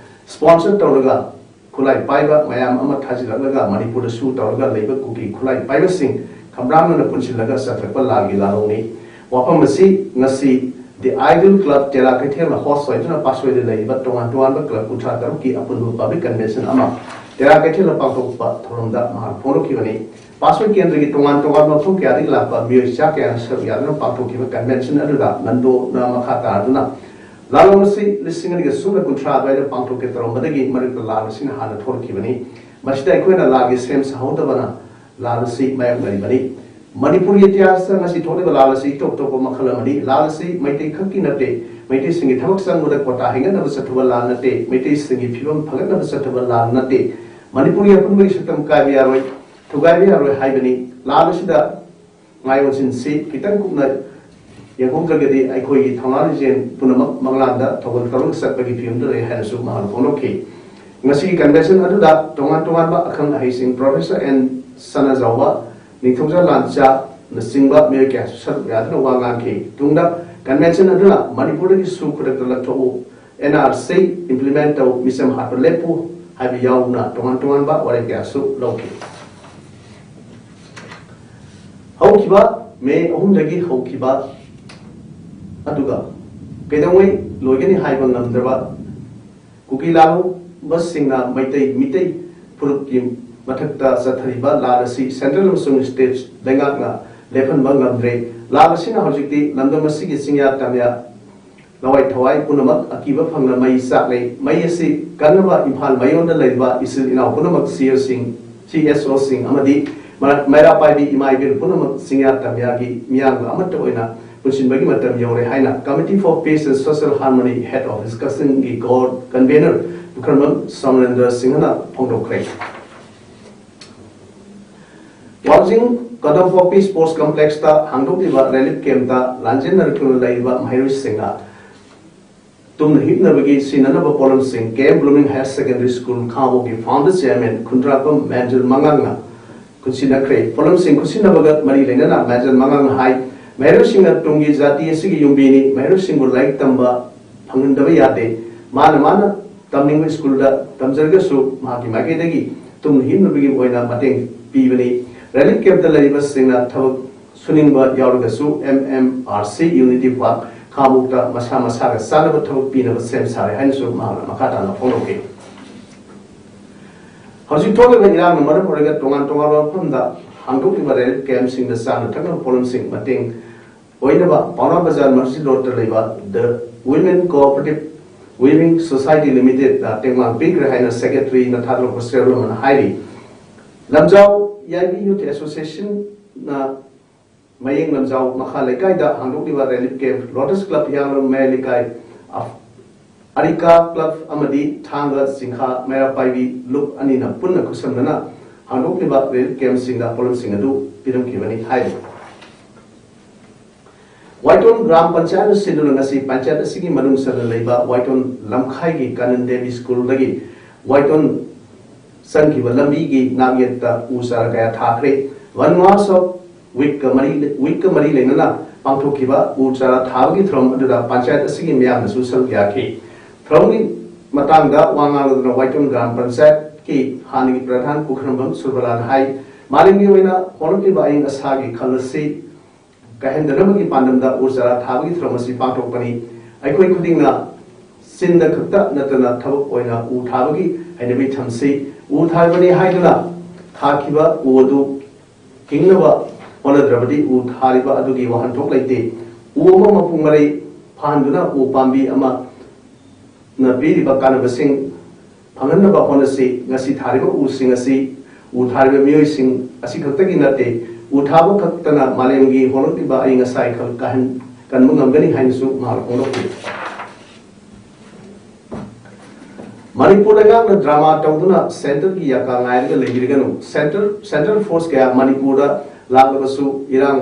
ꯁ꯭ꯄꯣꯟꯁꯔ ꯇꯧꯔꯒ ꯈꯨꯠꯂꯥꯏ ꯄꯥꯏꯕ ꯃꯌꯥꯝ ꯑꯃ ꯊꯥꯖꯤꯜꯂꯛꯂꯒ ꯃꯅꯤꯄꯨꯔꯗꯁꯨ ꯇꯧꯔꯒ ꯂꯩꯕ ꯀꯨꯀꯤ ꯈꯨꯠꯂꯥꯏ ꯄꯥꯏꯕꯁꯤꯡ ꯈꯝꯕ꯭ꯔꯥꯡꯅꯅ ꯄꯨꯟꯁꯤꯜꯂꯒ ꯆꯠꯊꯔꯛꯄ ꯂꯥꯟꯒꯤ ꯂꯥꯜꯍꯧꯅꯤ꯫ ꯋꯥꯐꯝ ꯑꯁꯤ ꯉꯁꯤ ꯗꯤ ꯑꯥꯏꯗꯤꯌꯦꯜ ꯀ꯭ꯂꯕ ꯇꯦꯔꯥ ꯀꯩꯊꯦꯜꯅ ꯍꯣꯁ ꯑꯣꯏꯗꯨꯅ ꯄꯥꯠꯁꯣꯏꯗ ꯂꯩꯔꯤꯕ ꯇꯣꯉꯥꯟ ꯇꯣꯉꯥꯟꯕ ꯀ꯭ꯂꯕ ꯀꯨꯟꯊ꯭ꯔꯥ ꯇꯔꯨꯛꯀꯤ ꯑꯄꯨꯟꯕ ꯄꯕ꯭ꯂꯤꯛ ꯀꯟꯚꯦꯟꯁꯟ ꯑꯃ ꯇꯦꯔꯥ ꯀꯩꯊꯦꯜꯗ ꯄꯥꯡꯊꯣꯛꯄ ꯊꯧꯔꯝꯗ ꯃꯍꯥꯛ ꯐꯣꯡꯗꯣꯛꯈꯤꯕꯅꯤ꯫ ꯄꯥꯠꯁꯣꯏ ꯀꯦꯟꯗ꯭ꯔꯒꯤ ꯇꯣꯉꯥꯟ ꯇꯣꯉꯥꯟꯕ ꯃꯐꯝ ꯀꯌꯥꯗꯒꯤ ꯂꯥꯛꯄ ꯃꯤꯑꯣꯏ ꯆꯥ ꯀꯌꯥꯅ ꯁꯔꯨꯛ ꯌꯥꯗꯨꯅ ꯄꯥꯡꯊꯣꯛꯈꯤꯕ ꯀꯟꯚꯦꯟꯁꯟ ꯑꯗꯨꯗ ꯅꯟꯗꯣꯅ ꯃꯈꯥ ꯇꯥꯗꯨꯅ ꯂꯥꯜꯂꯣꯡ ꯑꯁꯤ ꯂꯤꯁꯤꯡ ꯑꯅꯤꯒ ꯁꯨꯞꯅ ꯀꯨꯟꯊ꯭ꯔꯥ ꯑꯗꯨꯋꯥꯏꯗ ꯄꯥꯡꯊꯣꯛꯀꯦ ꯇꯧꯔꯝꯕꯗꯒꯤ ꯃꯔꯛꯇ ꯂꯥꯟ ꯑꯁꯤꯅ ꯍꯥꯟꯅ ꯊꯣꯛꯂꯛꯈꯤꯕꯅꯤ꯫ ꯃꯁꯤꯗ ꯑꯩꯈꯣꯏꯅ ꯂꯥꯟꯒꯤ ꯁꯦꯝ ꯁꯥꯍꯧꯗꯕꯅ ꯂꯥꯟ ꯑꯁꯤ ꯃꯥꯌꯣꯛꯅꯔꯤꯕꯅꯤ꯫ ꯃꯅꯤꯄꯨꯔꯒꯤ ꯏꯇꯤꯍꯥꯁꯇ ꯉꯁꯤ ꯊꯣꯛꯂꯤꯕ ꯂꯥꯟ ꯑꯁꯤ ꯏꯇꯣꯞ ꯇꯣꯞꯄ ꯃꯈꯜ ꯑꯃꯅꯤ꯫ ꯂꯥꯟ ꯑꯁꯤ ꯃꯩꯇꯩ ꯈꯛꯀꯤ ꯅꯠꯇꯦ꯫ ꯃꯩꯇꯩꯁꯤꯡꯒꯤ ꯊꯕꯛ ꯆꯪꯕꯗ ꯀꯣꯇꯥ ꯍꯦꯟꯒꯠꯅꯕ ꯆꯠꯊꯕ ꯂꯥꯟ ꯅꯠꯇꯦ꯫ ꯃꯩꯇꯩꯁꯤꯡꯒꯤ ꯐꯤꯕꯝ ꯐꯒꯠꯅꯕ ꯆꯠꯊꯕ ꯂꯥꯟ ꯅꯠꯇꯦ꯫ ꯃꯅꯤꯄꯨꯔꯒꯤ ꯑꯄꯨꯟꯕꯒꯤ ꯁꯛꯇꯝ ꯀꯥꯏꯕ ꯌꯥꯔꯣꯏ, ꯊꯨꯒꯥꯏꯕ ꯌꯥꯔꯣꯏ ꯍꯥꯏꯕꯅꯤ꯫ ꯂꯥꯟ ꯑꯁꯤꯗ ꯉꯥꯏꯑꯣꯟꯁꯤꯟꯁꯤ ꯈꯤꯇꯪ ꯀꯨꯞꯅ ꯌꯦꯡꯍꯧꯗ꯭ꯔꯒꯗꯤ ꯑꯩꯈꯣꯏꯒꯤ ꯊꯧꯅꯥ ꯂꯤꯡꯖꯦꯜ ꯄꯨꯝꯅꯃꯛ ꯃꯪꯂꯥꯟꯗ ꯊꯧꯒꯜ ꯇꯧꯔꯒ ꯆꯠꯄꯒꯤ ꯐꯤꯕꯝꯗ ꯂꯩ ꯍꯥꯏꯅꯁꯨ ꯃꯍꯥꯛꯅ ꯐꯣꯡꯗꯣꯛꯈꯤ꯫ ꯉꯁꯤꯒꯤ ꯀꯟꯚꯦꯟꯁꯟ ꯑꯗꯨꯗ ꯇꯣꯉꯥꯟ ꯇꯣꯉꯥꯟꯕ ꯑꯈꯪ ꯑꯍꯩꯁꯤꯡ, ꯄ꯭ꯔꯣꯐꯦꯁꯔ ꯑꯦꯟ ꯁꯅꯥꯖꯥꯎꯕ, ꯅꯤꯡꯊꯧꯖꯥ ꯂꯥꯟꯆꯥꯅꯆꯤꯡꯕ ꯃꯤꯑꯣꯏ ꯀꯌꯥꯁꯨ ꯁꯔꯨꯛ ꯌꯥꯗꯨꯅ ꯋꯥ ꯉꯥꯡꯈꯤ꯫ ꯇꯨꯡꯗ ꯀꯟꯚꯦꯟꯁꯟ ꯑꯗꯨꯅ ꯃꯅꯤꯄꯨꯔꯗꯒꯤꯁꯨ ꯈꯨꯗꯛꯇ ꯂꯧꯊꯣꯛꯎ, ꯑꯦꯟ ꯑꯥꯔ ꯁꯤ ꯏꯝꯄ꯭ꯂꯤꯃꯦꯟ ꯇꯧ, ꯃꯤꯆꯝ ꯍꯥꯠꯄ ꯂꯦꯞꯄꯨ ꯍꯥꯏꯕ ꯌꯥꯎꯅ ꯇꯣꯉꯥꯟ ꯇꯣꯉꯥꯟꯕ ꯋꯥꯔꯦꯞ ꯀꯌꯥꯁꯨ ꯂꯧꯈꯤ꯫ ꯍꯧꯈꯤꯕ ꯃꯦ ꯑꯍꯨꯝꯗꯒꯤ ꯍꯧꯈꯤꯕ ꯑꯗꯨꯒ ꯀꯩꯗꯧꯉꯩ ꯂꯣꯏꯒꯅꯤ ꯍꯥꯏꯕ ꯉꯝꯗ꯭ꯔꯕ ꯀꯨꯀꯤ ꯂꯥꯜꯍꯧꯕꯁꯤꯡꯅ ꯃꯩꯇꯩ ꯃꯤꯇꯩ ꯐꯨꯔꯨꯞꯀꯤ ꯃꯊꯛꯇ ꯆꯠꯊꯔꯤꯕ ꯂꯥꯟ ꯑꯁꯤ ꯁꯦꯟꯇ꯭ꯔꯦꯜ ꯑꯃꯁꯨꯡ ꯁ꯭ꯇꯦꯠ ꯂꯩꯉꯥꯛꯅ ꯂꯦꯞꯍꯟꯕ ꯉꯝꯗ꯭ꯔꯦ꯫ ꯂꯥꯟ ꯑꯁꯤꯅ ꯍꯧꯖꯤꯛꯇꯤ ꯂꯝꯗꯝ ꯑꯁꯤꯒꯤ ꯆꯤꯡꯌꯥ ꯇꯝꯌꯥ ꯂꯋꯥꯏ ꯊꯋꯥꯏ ꯄꯨꯝꯅꯃꯛ ꯑꯀꯤꯕ ꯐꯪꯅ ꯃꯩ ꯆꯥꯛꯂꯦ꯫ ꯃꯩ ꯑꯁꯤ ꯀꯟꯅꯕ ꯏꯝꯐꯥꯜ ꯃꯌꯣꯟꯗ ꯂꯩꯔꯤꯕ ꯏꯆꯤꯜ ꯏꯅꯥꯎ ꯄꯨꯝꯅꯃꯛ ꯁꯤ ꯑꯦꯁ ꯁꯤꯡ, ꯁꯤ ꯑꯦꯁ ꯑꯣꯁꯤꯡ ꯑꯃꯗꯤ ꯃꯔꯥ-, ꯃꯩꯔꯥ ꯄꯥꯏꯕꯤ ꯏꯃꯥ ꯏꯕꯦꯜ ꯄꯨꯝꯅꯃꯛ ꯆꯤꯡꯌꯥ ꯇꯝꯌꯥꯒꯤ ꯃꯤꯌꯥꯝꯒ ꯑꯃꯠꯇ ꯑꯣꯏꯅ ꯄꯨꯟꯁꯤꯟꯕꯒꯤ ꯃꯇꯝ ꯌꯧꯔꯦ ꯍꯥꯏꯅ Committee for Peace and Social Harmony Head of Discussion ꯒꯤ ꯀꯣ-, ꯀꯟꯚꯦꯅꯔ ꯄꯨꯈ꯭ꯔꯝꯕꯝ ꯁꯣꯃꯅꯦꯟꯗ꯭ꯔ ꯁꯤꯡꯍꯅ ꯐꯣꯡꯗꯣꯛꯈ꯭ꯔꯦ꯫ ꯋꯥꯡꯖꯤꯡ ꯀꯗꯝ ꯄꯣꯛꯄꯤ ꯁ꯭ꯄꯣꯔꯠꯁ ꯀꯝꯄ꯭ꯂꯦꯛꯁꯇ ꯍꯥꯡꯗꯣꯛꯂꯤꯕ ꯔꯤꯂꯤꯐ ꯀꯦꯝꯞꯇ ꯂꯥꯟꯖꯦꯟꯅꯔꯛꯇꯨꯅ ꯂꯩꯔꯤꯕ ꯃꯍꯩꯔꯣꯏꯁꯤꯡꯅ ꯇꯨꯝꯅ ꯍꯤꯞꯅꯕꯒꯤ ꯁꯤꯖꯤꯟꯅꯅꯕ ꯄꯣꯠꯂꯝꯁꯤꯡ K M Blooming higher secondary school ꯈꯥꯡꯕꯣꯛꯀꯤ ꯐꯥꯎꯟꯗꯔ ꯆꯤꯌꯔꯃꯦꯟ ꯈꯨꯟꯗ꯭ꯔꯥꯛꯄꯝ ꯃꯦꯟꯖꯨꯔ ꯃꯉꯥꯡꯅ ꯈꯨꯠꯁꯤꯟꯅꯈ꯭ꯔꯦ꯫ ꯄꯣꯠꯂꯝꯁꯤꯡ ꯈꯨꯠꯁꯤꯟꯅꯕꯒ ꯃꯔꯤ ꯂꯩꯅꯅ ꯃꯦꯟꯖꯨꯔ ꯃꯉꯥꯡꯅ ꯍꯥꯏ, ꯃꯍꯩꯔꯣꯏꯁꯤꯡꯅ ꯇꯨꯡꯒꯤ ꯖꯥꯇꯤ ꯑꯁꯤꯒꯤ ꯌꯨꯝꯕꯤꯅꯤ, ꯃꯍꯩꯔꯣꯏꯁꯤꯡꯕꯨ ꯂꯥꯏꯔꯤꯛ ꯇꯝꯕ ꯐꯪꯍꯟꯗꯕ ꯌꯥꯗꯦ꯫ ꯃꯥꯅ ꯃꯥꯅ ꯇꯝꯅꯤꯡꯕ ꯁ꯭ꯀꯨꯜꯗ ꯇꯝꯖꯔꯒꯁꯨ ꯃꯍꯥꯛꯀꯤ ꯃꯥꯏꯀꯩꯗꯒꯤ ꯇꯨꯝꯅ ꯍꯤꯞꯅꯕꯒꯤ ꯑꯣꯏꯅ ꯃꯇꯦꯡ ꯄꯤꯕꯅꯤ꯫ ꯔꯤꯂꯤꯐ ꯀꯦꯝꯞꯇ ꯂꯩꯔꯤꯕꯁꯤꯡꯅ ꯊꯕꯛ ꯁꯨꯅꯤꯡꯕ ꯌꯥꯎꯔꯒꯁꯨ M M R C unity park ꯈꯥꯡꯉꯕꯣꯛꯇ ꯃꯁꯥ ꯃꯁꯥꯒ ꯆꯥꯅꯕ ꯊꯕꯛ ꯄꯤꯅꯕ ꯁꯦꯝ ꯁꯥꯔꯦ ꯍꯥꯏꯅꯁꯨ ꯃꯍꯥꯛꯅ ꯃꯈꯥ ꯇꯥꯅ ꯐꯣꯡꯗꯣꯛꯈꯤ꯫ ꯍꯧꯖꯤꯛ ꯊꯣꯛꯂꯤꯕ ꯏꯔꯥꯡꯅ ꯃꯔꯝ ꯑꯣꯏꯔꯒ ꯇꯣꯉꯥꯟ ꯇꯣꯉꯥꯟꯕ ꯃꯐꯝꯗ ꯍꯥꯡꯗꯣꯛꯂꯤꯕ ꯔꯤꯂꯤꯐ ꯀꯦꯝꯞꯁꯤꯡꯗ ꯆꯥꯅ ꯊꯛꯅꯕ ꯄꯣꯠꯂꯝꯁꯤꯡ ꯃꯇꯦꯡ ꯑꯣꯏꯅꯕ ꯄꯥꯎꯅꯥ ꯕꯖꯥꯔ ꯃꯁꯖꯤꯗ ꯔꯣꯗꯇ ꯂꯩꯕ The Women Cooperative Weaving Society Limited ꯇꯦꯡꯕꯥꯡ ꯄꯤꯈ꯭ꯔꯦ ꯍꯥꯏꯅ ꯁꯦꯀ꯭ꯔꯦꯇꯔꯤꯅ ꯊꯥꯗꯣꯔꯛꯄ ꯆꯦꯔꯣꯜ ꯑꯃꯅ ꯍꯥꯏꯔꯤ꯫ ꯂꯝꯖꯥꯎ ꯌꯥꯏꯕꯤ ꯌꯨꯊ ꯑꯦꯁꯣꯁꯤꯌꯦꯁꯟꯅ ꯃꯌꯦꯡ ꯂꯝꯖꯥꯎ ꯃꯈꯥ ꯂꯩꯀꯥꯏꯗ ꯍꯥꯡꯗꯣꯛꯂꯤꯕ ꯔꯤꯂꯤꯐ ꯀꯦꯝꯞ ꯂꯣꯇꯁ ꯀ꯭ꯂꯕ ꯍꯤꯌꯥꯡꯂꯝ ꯃꯌꯥꯏ ꯂꯩꯀꯥꯏ ꯑꯐ-, ꯑꯔꯤꯀꯥ ꯀ꯭ꯂꯕ ꯑꯃꯗꯤ ꯊꯥꯡꯒ ꯆꯤꯡꯈꯥ ꯃꯩꯔꯥ ꯄꯥꯏꯕꯤ ꯂꯨꯞ ꯑꯅꯤꯅ ꯄꯨꯟꯅ ꯈꯨꯠꯁꯝꯅꯅ ꯍꯥꯡꯗꯣꯛꯂꯤꯕ ꯔꯤꯂꯤꯐ ꯀꯦꯝꯞꯁꯤꯡꯗ ꯄꯣꯠꯂꯝꯁꯤꯡ ꯑꯗꯨ ꯄꯤꯔꯝꯈꯤꯕꯅꯤ ꯍꯥꯏꯔꯤ꯫ ꯋꯥꯏꯇꯣꯟ ꯒ꯭ꯔꯥꯝ ꯄꯟꯆꯥꯌꯠꯅ ꯁꯤꯟꯗꯨꯅ ꯉꯁꯤ ꯄꯟꯆꯥꯌꯠ ꯑꯁꯤꯒꯤ ꯃꯅꯨꯡ ꯆꯟꯅ ꯂꯩꯕ ꯋꯥꯏꯇꯣꯟ ꯂꯝꯈꯥꯏꯒꯤ ꯀꯥꯅꯟ ꯗꯦꯕꯤ ꯁ꯭ꯀꯨꯜꯗꯒꯤ ꯋꯥꯏꯇꯣꯟ ꯆꯪꯈꯤꯕ ꯂꯝꯕꯤꯒꯤ ꯅꯥꯛꯌꯦꯠꯇ ꯎ ꯆꯥꯔꯥ ꯀꯌꯥ ꯊꯥꯈ꯭ꯔꯦ꯫ ꯋꯥꯟ ꯃꯥꯔꯁ ꯑꯣꯐ ꯋꯤꯛꯀ ꯃꯔꯤ, ꯋꯤꯛꯀ ꯃꯔꯤ ꯂꯩꯅꯅ ꯄꯥꯡꯊꯣꯛꯈꯤꯕ ꯎ ꯆꯥꯔꯥ ꯊꯥꯕꯒꯤ ꯊꯧꯔꯝ ꯑꯗꯨꯗ ꯄꯟꯆꯥꯌꯠ ꯑꯁꯤꯒꯤ ꯃꯤꯌꯥꯝꯅꯁꯨ ꯁꯔꯨꯛ ꯌꯥꯈꯤ꯫ ꯊꯧꯔꯝꯒꯤ ꯃꯇꯥꯡꯗ ꯋꯥ ꯉꯥꯡꯂꯗꯨꯅ ꯋꯥꯏꯇꯣꯟ ꯒ꯭ꯔꯥꯝ ꯄꯟꯆꯥꯌꯠꯀꯤ ꯍꯥꯟꯅꯒꯤ ꯄ꯭ꯔꯙꯥꯟ ꯄꯨꯈ꯭ꯔꯝꯕꯝ ꯁꯨꯔꯕꯂꯥꯅ ꯍꯥꯏ, ꯃꯥꯂꯦꯝꯒꯤ ꯑꯣꯏꯅ ꯍꯣꯡꯂꯛꯂꯤꯕ ꯑꯏꯪ ꯑꯁꯥꯒꯤ ꯈꯜ ꯑꯁꯤ ꯀꯥꯏꯍꯟꯗꯅꯕꯒꯤ ꯄꯥꯟꯗꯝꯗ ꯎ ꯆꯥꯔꯥ ꯊꯥꯕꯒꯤ ꯊꯧꯔꯝ ꯑꯁꯤ ꯄꯥꯡꯊꯣꯛꯄꯅꯤ꯫ ꯑꯩꯈꯣꯏ ꯈꯨꯗꯤꯡꯅ ꯆꯤꯟꯗ ꯈꯛꯇ ꯅꯠꯇꯅ ꯊꯕꯛ ꯑꯣꯏꯅ ꯎ ꯊꯥꯕꯒꯤ ꯍꯩꯅꯕꯤ ꯊꯝꯁꯤ꯫ ꯎ ꯊꯥꯕꯅꯤ ꯍꯥꯏꯗꯨꯅ ꯊꯥꯈꯤꯕ ꯎ ꯑꯗꯨ ꯍꯤꯡꯅꯕ ꯍꯣꯠꯅꯗ꯭ꯔꯕꯗꯤ ꯎ ꯊꯥꯔꯤꯕ ꯑꯗꯨꯒꯤ ꯋꯥꯍꯟꯊꯣꯛ ꯂꯩꯇꯦ꯫ ꯎ ꯑꯃ ꯃꯄꯨꯡ ꯃꯔꯩ ꯐꯥꯍꯟꯗꯨꯅ ꯎ ꯄꯥꯝꯕꯤ ꯑꯃꯅ ꯄꯤꯔꯤꯕ ꯀꯥꯟꯅꯕꯁꯤꯡ ꯐꯪꯍꯟꯅꯕ ꯍꯣꯠꯅꯁꯤ꯫ ꯉꯁꯤ ꯊꯥꯔꯤꯕ ꯎꯁꯤꯡ ꯑꯁꯤ ꯎ ꯊꯥꯔꯤꯕ ꯃꯤꯑꯣꯏꯁꯤꯡ ꯑꯁꯤ ꯈꯛꯇꯒꯤ ꯅꯠꯇꯦ, ꯎ ꯊꯥꯕ ꯈꯛꯇꯅ ꯃꯥꯂꯦꯝꯒꯤ ꯍꯣꯡꯂꯛꯂꯤꯕ ꯑꯏꯪ ꯑꯁꯥꯒꯤ ꯈꯜ ꯀꯥꯍꯟ-, ꯀꯟꯕ ꯉꯝꯒꯅꯤ ꯍꯥꯏꯅꯁꯨ ꯃꯍꯥꯛꯅ ꯐꯣꯡꯗꯣꯛꯈꯤ꯫ ꯃꯅꯤꯄꯨꯔ ꯂꯩꯉꯥꯛꯅ ꯗ꯭ꯔꯃꯥ ꯇꯧꯗꯨꯅ ꯁꯦꯟꯇꯔꯒꯤ ꯌꯥꯀꯥ ꯉꯥꯏꯔꯒ ꯂꯩꯕꯤꯔꯒꯅꯨ꯫ ꯁꯦꯟꯇꯔ, ꯁꯦꯟꯇ꯭ꯔꯦꯜ ꯐꯣꯔꯁ ꯀꯌꯥ ꯃꯅꯤꯄꯨꯔꯗ ꯂꯥꯛꯂꯕꯁꯨ ꯏꯔꯥꯡ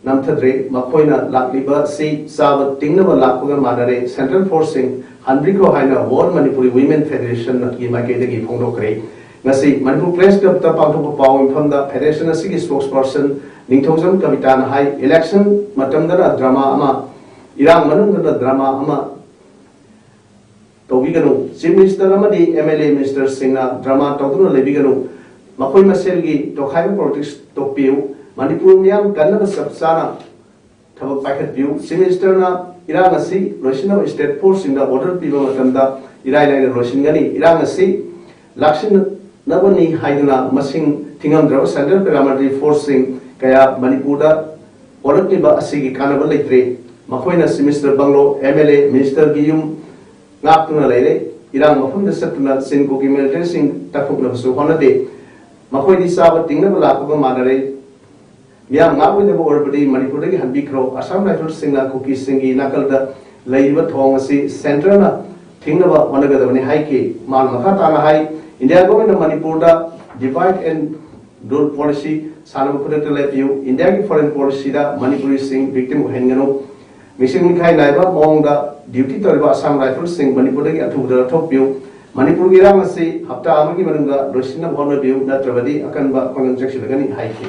ꯅꯝꯊꯗ꯭ꯔꯦ꯫ ꯃꯈꯣꯏꯅ ꯂꯥꯛꯂꯤꯕ ꯑꯁꯤ ꯆꯥꯕ ꯇꯤꯡꯅꯕ ꯂꯥꯛꯄꯒ ꯃꯥꯟꯅꯔꯦ꯫ Central forceꯁꯤꯡ ꯍꯟꯕꯤꯈ꯭ꯔꯣ ꯍꯥꯏꯅ World Manipuri Women Federationꯒꯤ ꯃꯥꯏꯀꯩꯗꯒꯤ ꯐꯣꯡꯗꯣꯛꯈ꯭ꯔꯦ꯫ ꯉꯁꯤ ꯃꯅꯤꯄꯨꯔ Press Clubꯇ ꯄꯥꯡꯊꯣꯛꯄ ꯄꯥꯎ ꯃꯤꯐꯝꯗ Federation ꯑꯁꯤꯒꯤ spokesperson ꯅꯤꯡꯊꯧꯖꯝ ꯀꯕꯤꯇꯥꯅ ꯍꯥꯏ, election ꯃꯇꯝꯗꯅ drama ꯑꯃ, ꯏꯔꯥꯡ ꯃꯅꯨꯡꯗꯅ drama ꯑꯃ ꯇꯧꯕꯤꯒꯅꯨ꯫ Chief Minister ꯑꯃꯗꯤ MLA ministerꯁꯤꯡꯅ drama ꯇꯧꯗꯨꯅ ꯂꯩꯕꯤꯒꯅꯨ꯫ ꯃꯈꯣꯏ ꯃꯁꯦꯜꯒꯤ ꯇꯣꯈꯥꯏꯕ politics ꯇꯣꯛꯄꯤꯌꯨ꯫ ꯃꯅꯤꯄꯨꯔ ꯃꯤꯌꯥꯝ ꯀꯟꯅꯕ ꯆꯞ ꯆꯥꯅ ꯊꯕꯛ ꯄꯥꯏꯈꯠꯄꯤꯌꯨ꯫ Chief Ministerꯅ ꯏꯔꯥꯡ ꯑꯁꯤ ꯂꯣꯏꯁꯤꯟꯅꯕ state forceꯁꯤꯡꯗ order ꯄꯤꯕ ꯃꯇꯝꯗ ꯏꯔꯥꯏ ꯂꯥꯏꯅ ꯂꯣꯏꯁꯤꯟꯒꯅꯤ꯫ ꯏꯔꯥꯡ ꯑꯁꯤ ꯂꯥꯛꯁꯤꯟꯅꯕꯅꯤ ꯍꯥꯏꯗꯨꯅ ꯃꯁꯤꯡ ꯊꯤꯉꯝꯗ꯭ꯔꯕ central paramilitary forceꯁꯤꯡ ꯀꯌꯥ ꯃꯅꯤꯄꯨꯔꯗ ꯑꯣꯜꯂꯛꯂꯤꯕ ꯑꯁꯤꯒꯤ ꯀꯥꯟꯅꯕ ꯂꯩꯇ꯭ꯔꯦ꯫ ꯃꯈꯣꯏꯅ Chief Minister bungalow, MLA ministerꯒꯤ ꯌꯨꯝ ꯉꯥꯛꯇꯨꯅ ꯂꯩꯔꯦ꯫ ꯏꯔꯥꯡ ꯃꯐꯝꯗ ꯆꯠꯇꯨꯅ ꯆꯤꯟ ꯀꯨꯀꯤ militaryꯁꯤꯡ ꯇꯛꯊꯣꯛꯅꯕꯁꯨ ꯍꯣꯠꯅꯗꯦ꯫ ꯃꯈꯣꯏꯗꯤ ꯆꯥꯕ ꯇꯤꯡꯅꯕ ꯂꯥꯛꯄꯒ ꯃꯥꯟꯅꯔꯦ꯫ ꯃꯤꯌꯥꯝ ꯉꯥꯛꯂꯣꯏꯗꯕ ꯑꯣꯏꯔꯕꯗꯤ ꯃꯅꯤꯄꯨꯔꯗꯒꯤ ꯍꯟꯕꯤꯈ꯭ꯔꯣ꯫ Assam Riflesꯁꯤꯡꯅ ꯀꯨꯀꯤꯁꯤꯡꯒꯤ ꯅꯥꯀꯜꯗ ꯂꯩꯔꯤꯕ ꯊꯧꯑꯣꯡ ꯑꯁꯤ centreꯅ ꯊꯤꯡꯅꯕ ꯍꯣꯠꯅꯒꯗꯕꯅꯤ ꯍꯥꯏꯈꯤ꯫ ꯃꯥꯅ ꯃꯈꯥ ꯇꯥꯅ ꯍꯥꯏ, India governmentꯅ ꯃꯅꯤꯄꯨꯔꯗ divide and rule policy ꯁꯥꯟꯅꯕ ꯈꯨꯗꯛꯇ ꯂꯦꯞꯄꯤꯌꯨ꯫ Indiaꯒꯤ foreign policyꯗ ꯃꯅꯤꯄꯨꯔꯤꯁꯤꯡ victim ꯑꯣꯏꯍꯟꯒꯅꯨ꯫ ꯃꯤꯁꯤꯡ ꯃꯤꯈꯥꯏ ꯅꯥꯏꯕ ꯃꯑꯣꯡꯗ duty ꯇꯧꯔꯤꯕ Assam Riflesꯁꯤꯡ ꯃꯅꯤꯄꯨꯔꯗꯒꯤ ꯑꯊꯨꯕꯗ ꯂꯧꯊꯣꯛꯄꯤꯌꯨ꯫ ꯃꯅꯤꯄꯨꯔꯒꯤ ꯏꯔꯥꯡ ꯑꯁꯤ ꯍꯞꯇꯥ ꯑꯃꯒꯤ ꯃꯅꯨꯡꯗ ꯂꯣꯏꯁꯤꯟꯅꯕ ꯍꯣꯠꯅꯕꯤꯌꯨ, ꯅꯠꯇ꯭ꯔꯕꯗꯤ ꯑꯀꯟꯕ ꯄꯥꯡꯒꯜ ꯆꯪꯁꯤꯜꯂꯒꯅꯤ ꯍꯥꯏꯈꯤ꯫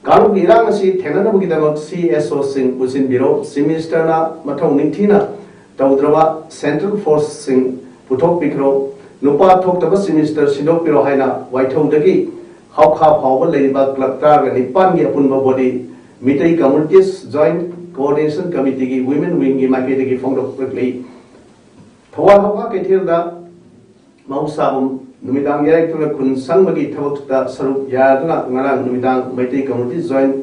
ꯀꯥꯡꯂꯨꯞꯀꯤ ꯏꯔꯥꯡ ꯑꯁꯤ ꯊꯦꯡꯅꯅꯕꯒꯤꯗꯃꯛ CSOꯁꯤꯡ ꯄꯨꯟꯁꯤꯟꯕꯤꯔꯣ꯫ Chief Ministerꯅ ꯃꯊꯧ ꯅꯤꯡꯊꯤꯅ ꯇꯧꯗ꯭ꯔꯕ central forceꯁꯤꯡ ꯄꯨꯊꯣꯛꯄꯤꯈ꯭ꯔꯣ꯫ ꯅꯨꯄꯥ ꯊꯣꯛꯇꯕ Chief Minister ꯁꯤꯟꯗꯣꯛꯄꯤꯔꯣ ꯍꯥꯏꯅ ꯋꯥꯏꯊꯧꯗꯒꯤ ꯍꯧꯈꯥ ꯐꯥꯎꯕ ꯂꯩꯔꯤꯕ club ꯇꯔꯥꯒ ꯅꯤꯄꯥꯟꯒꯤ ꯑꯄꯨꯟꯕ body Meitei Communities Joint Coordination Committeeꯒꯤ women wingꯒꯤ ꯃꯥꯏꯀꯩꯗꯒꯤ ꯐꯣꯡꯗꯣꯛꯂꯛꯂꯤ꯫ ꯊꯧꯕꯥꯜ ꯍꯧꯈꯥ ꯀꯩꯊꯦꯜꯗ ꯃꯍꯧꯁꯥꯒꯨꯝ ꯅꯨꯃꯤꯗꯥꯡ ꯌꯥꯏꯔꯛꯇꯨꯅ ꯈꯨꯟ ꯁꯪꯕꯒꯤ ꯊꯕꯛꯇ ꯁꯔꯨꯛ ꯌꯥꯗꯨꯅ ꯉꯔꯥꯡ ꯅꯨꯃꯤꯗꯥꯡ Meitei Community Joint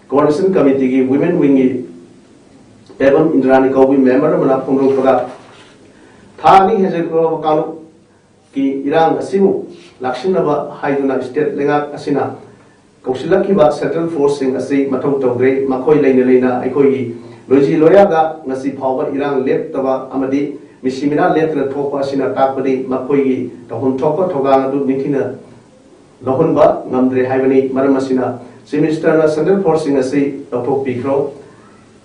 Coordination Committeeꯒꯤ women wingꯒꯤ Pebam ꯏꯟꯗ꯭ꯔꯥꯅꯤ ꯀꯧꯕꯤ member ꯑꯃꯅ ꯐꯣꯡꯗꯣꯛꯄꯗ, ꯊꯥ ꯑꯅꯤ ꯍꯦꯟꯖꯜꯂꯛꯂꯕ ꯀꯥꯡꯂꯨꯞꯀꯤ ꯏꯔꯥꯡ ꯑꯁꯤꯕꯨ ꯂꯥꯛꯁꯤꯟꯅꯕ ꯍꯥꯏꯗꯨꯅ state ꯂꯩꯉꯥꯛ ꯑꯁꯤꯅ ꯀꯧꯁꯤꯜꯂꯛꯈꯤꯕ central forceꯁꯤꯡ ꯑꯁꯤ ꯃꯊꯧ ꯇꯧꯗ꯭ꯔꯦ꯫ ꯃꯈꯣꯏ ꯂꯩꯅ ꯂꯩꯅ ꯑꯩꯈꯣꯏꯒꯤ ꯂꯣꯏꯖꯤ ꯂꯣꯌꯥꯗ ꯉꯁꯤ ꯐꯥꯎꯕ ꯏꯔꯥꯡ ꯂꯦꯞꯇꯕ ꯑꯃꯗꯤ ꯃꯤꯁꯤ ꯃꯤꯅꯥ ꯂꯦꯞꯇꯅ ꯊꯣꯛꯄ ꯑꯁꯤꯅ ꯇꯥꯛꯄꯗꯤ ꯃꯈꯣꯏꯒꯤ ꯇꯧꯐꯝ ꯊꯣꯛꯄ ꯊꯧꯗꯥꯡ ꯑꯗꯨ ꯅꯤꯡꯊꯤꯅ ꯂꯧꯍꯟꯕ ꯉꯝꯗ꯭ꯔꯦ ꯍꯥꯏꯕꯅꯤ꯫ ꯃꯔꯝ ꯑꯁꯤꯅ Chief Minister ꯅ central force ꯁꯤꯡ ꯑꯁꯤ ꯂꯧꯊꯣꯛꯄꯤꯈ꯭ꯔꯣ꯫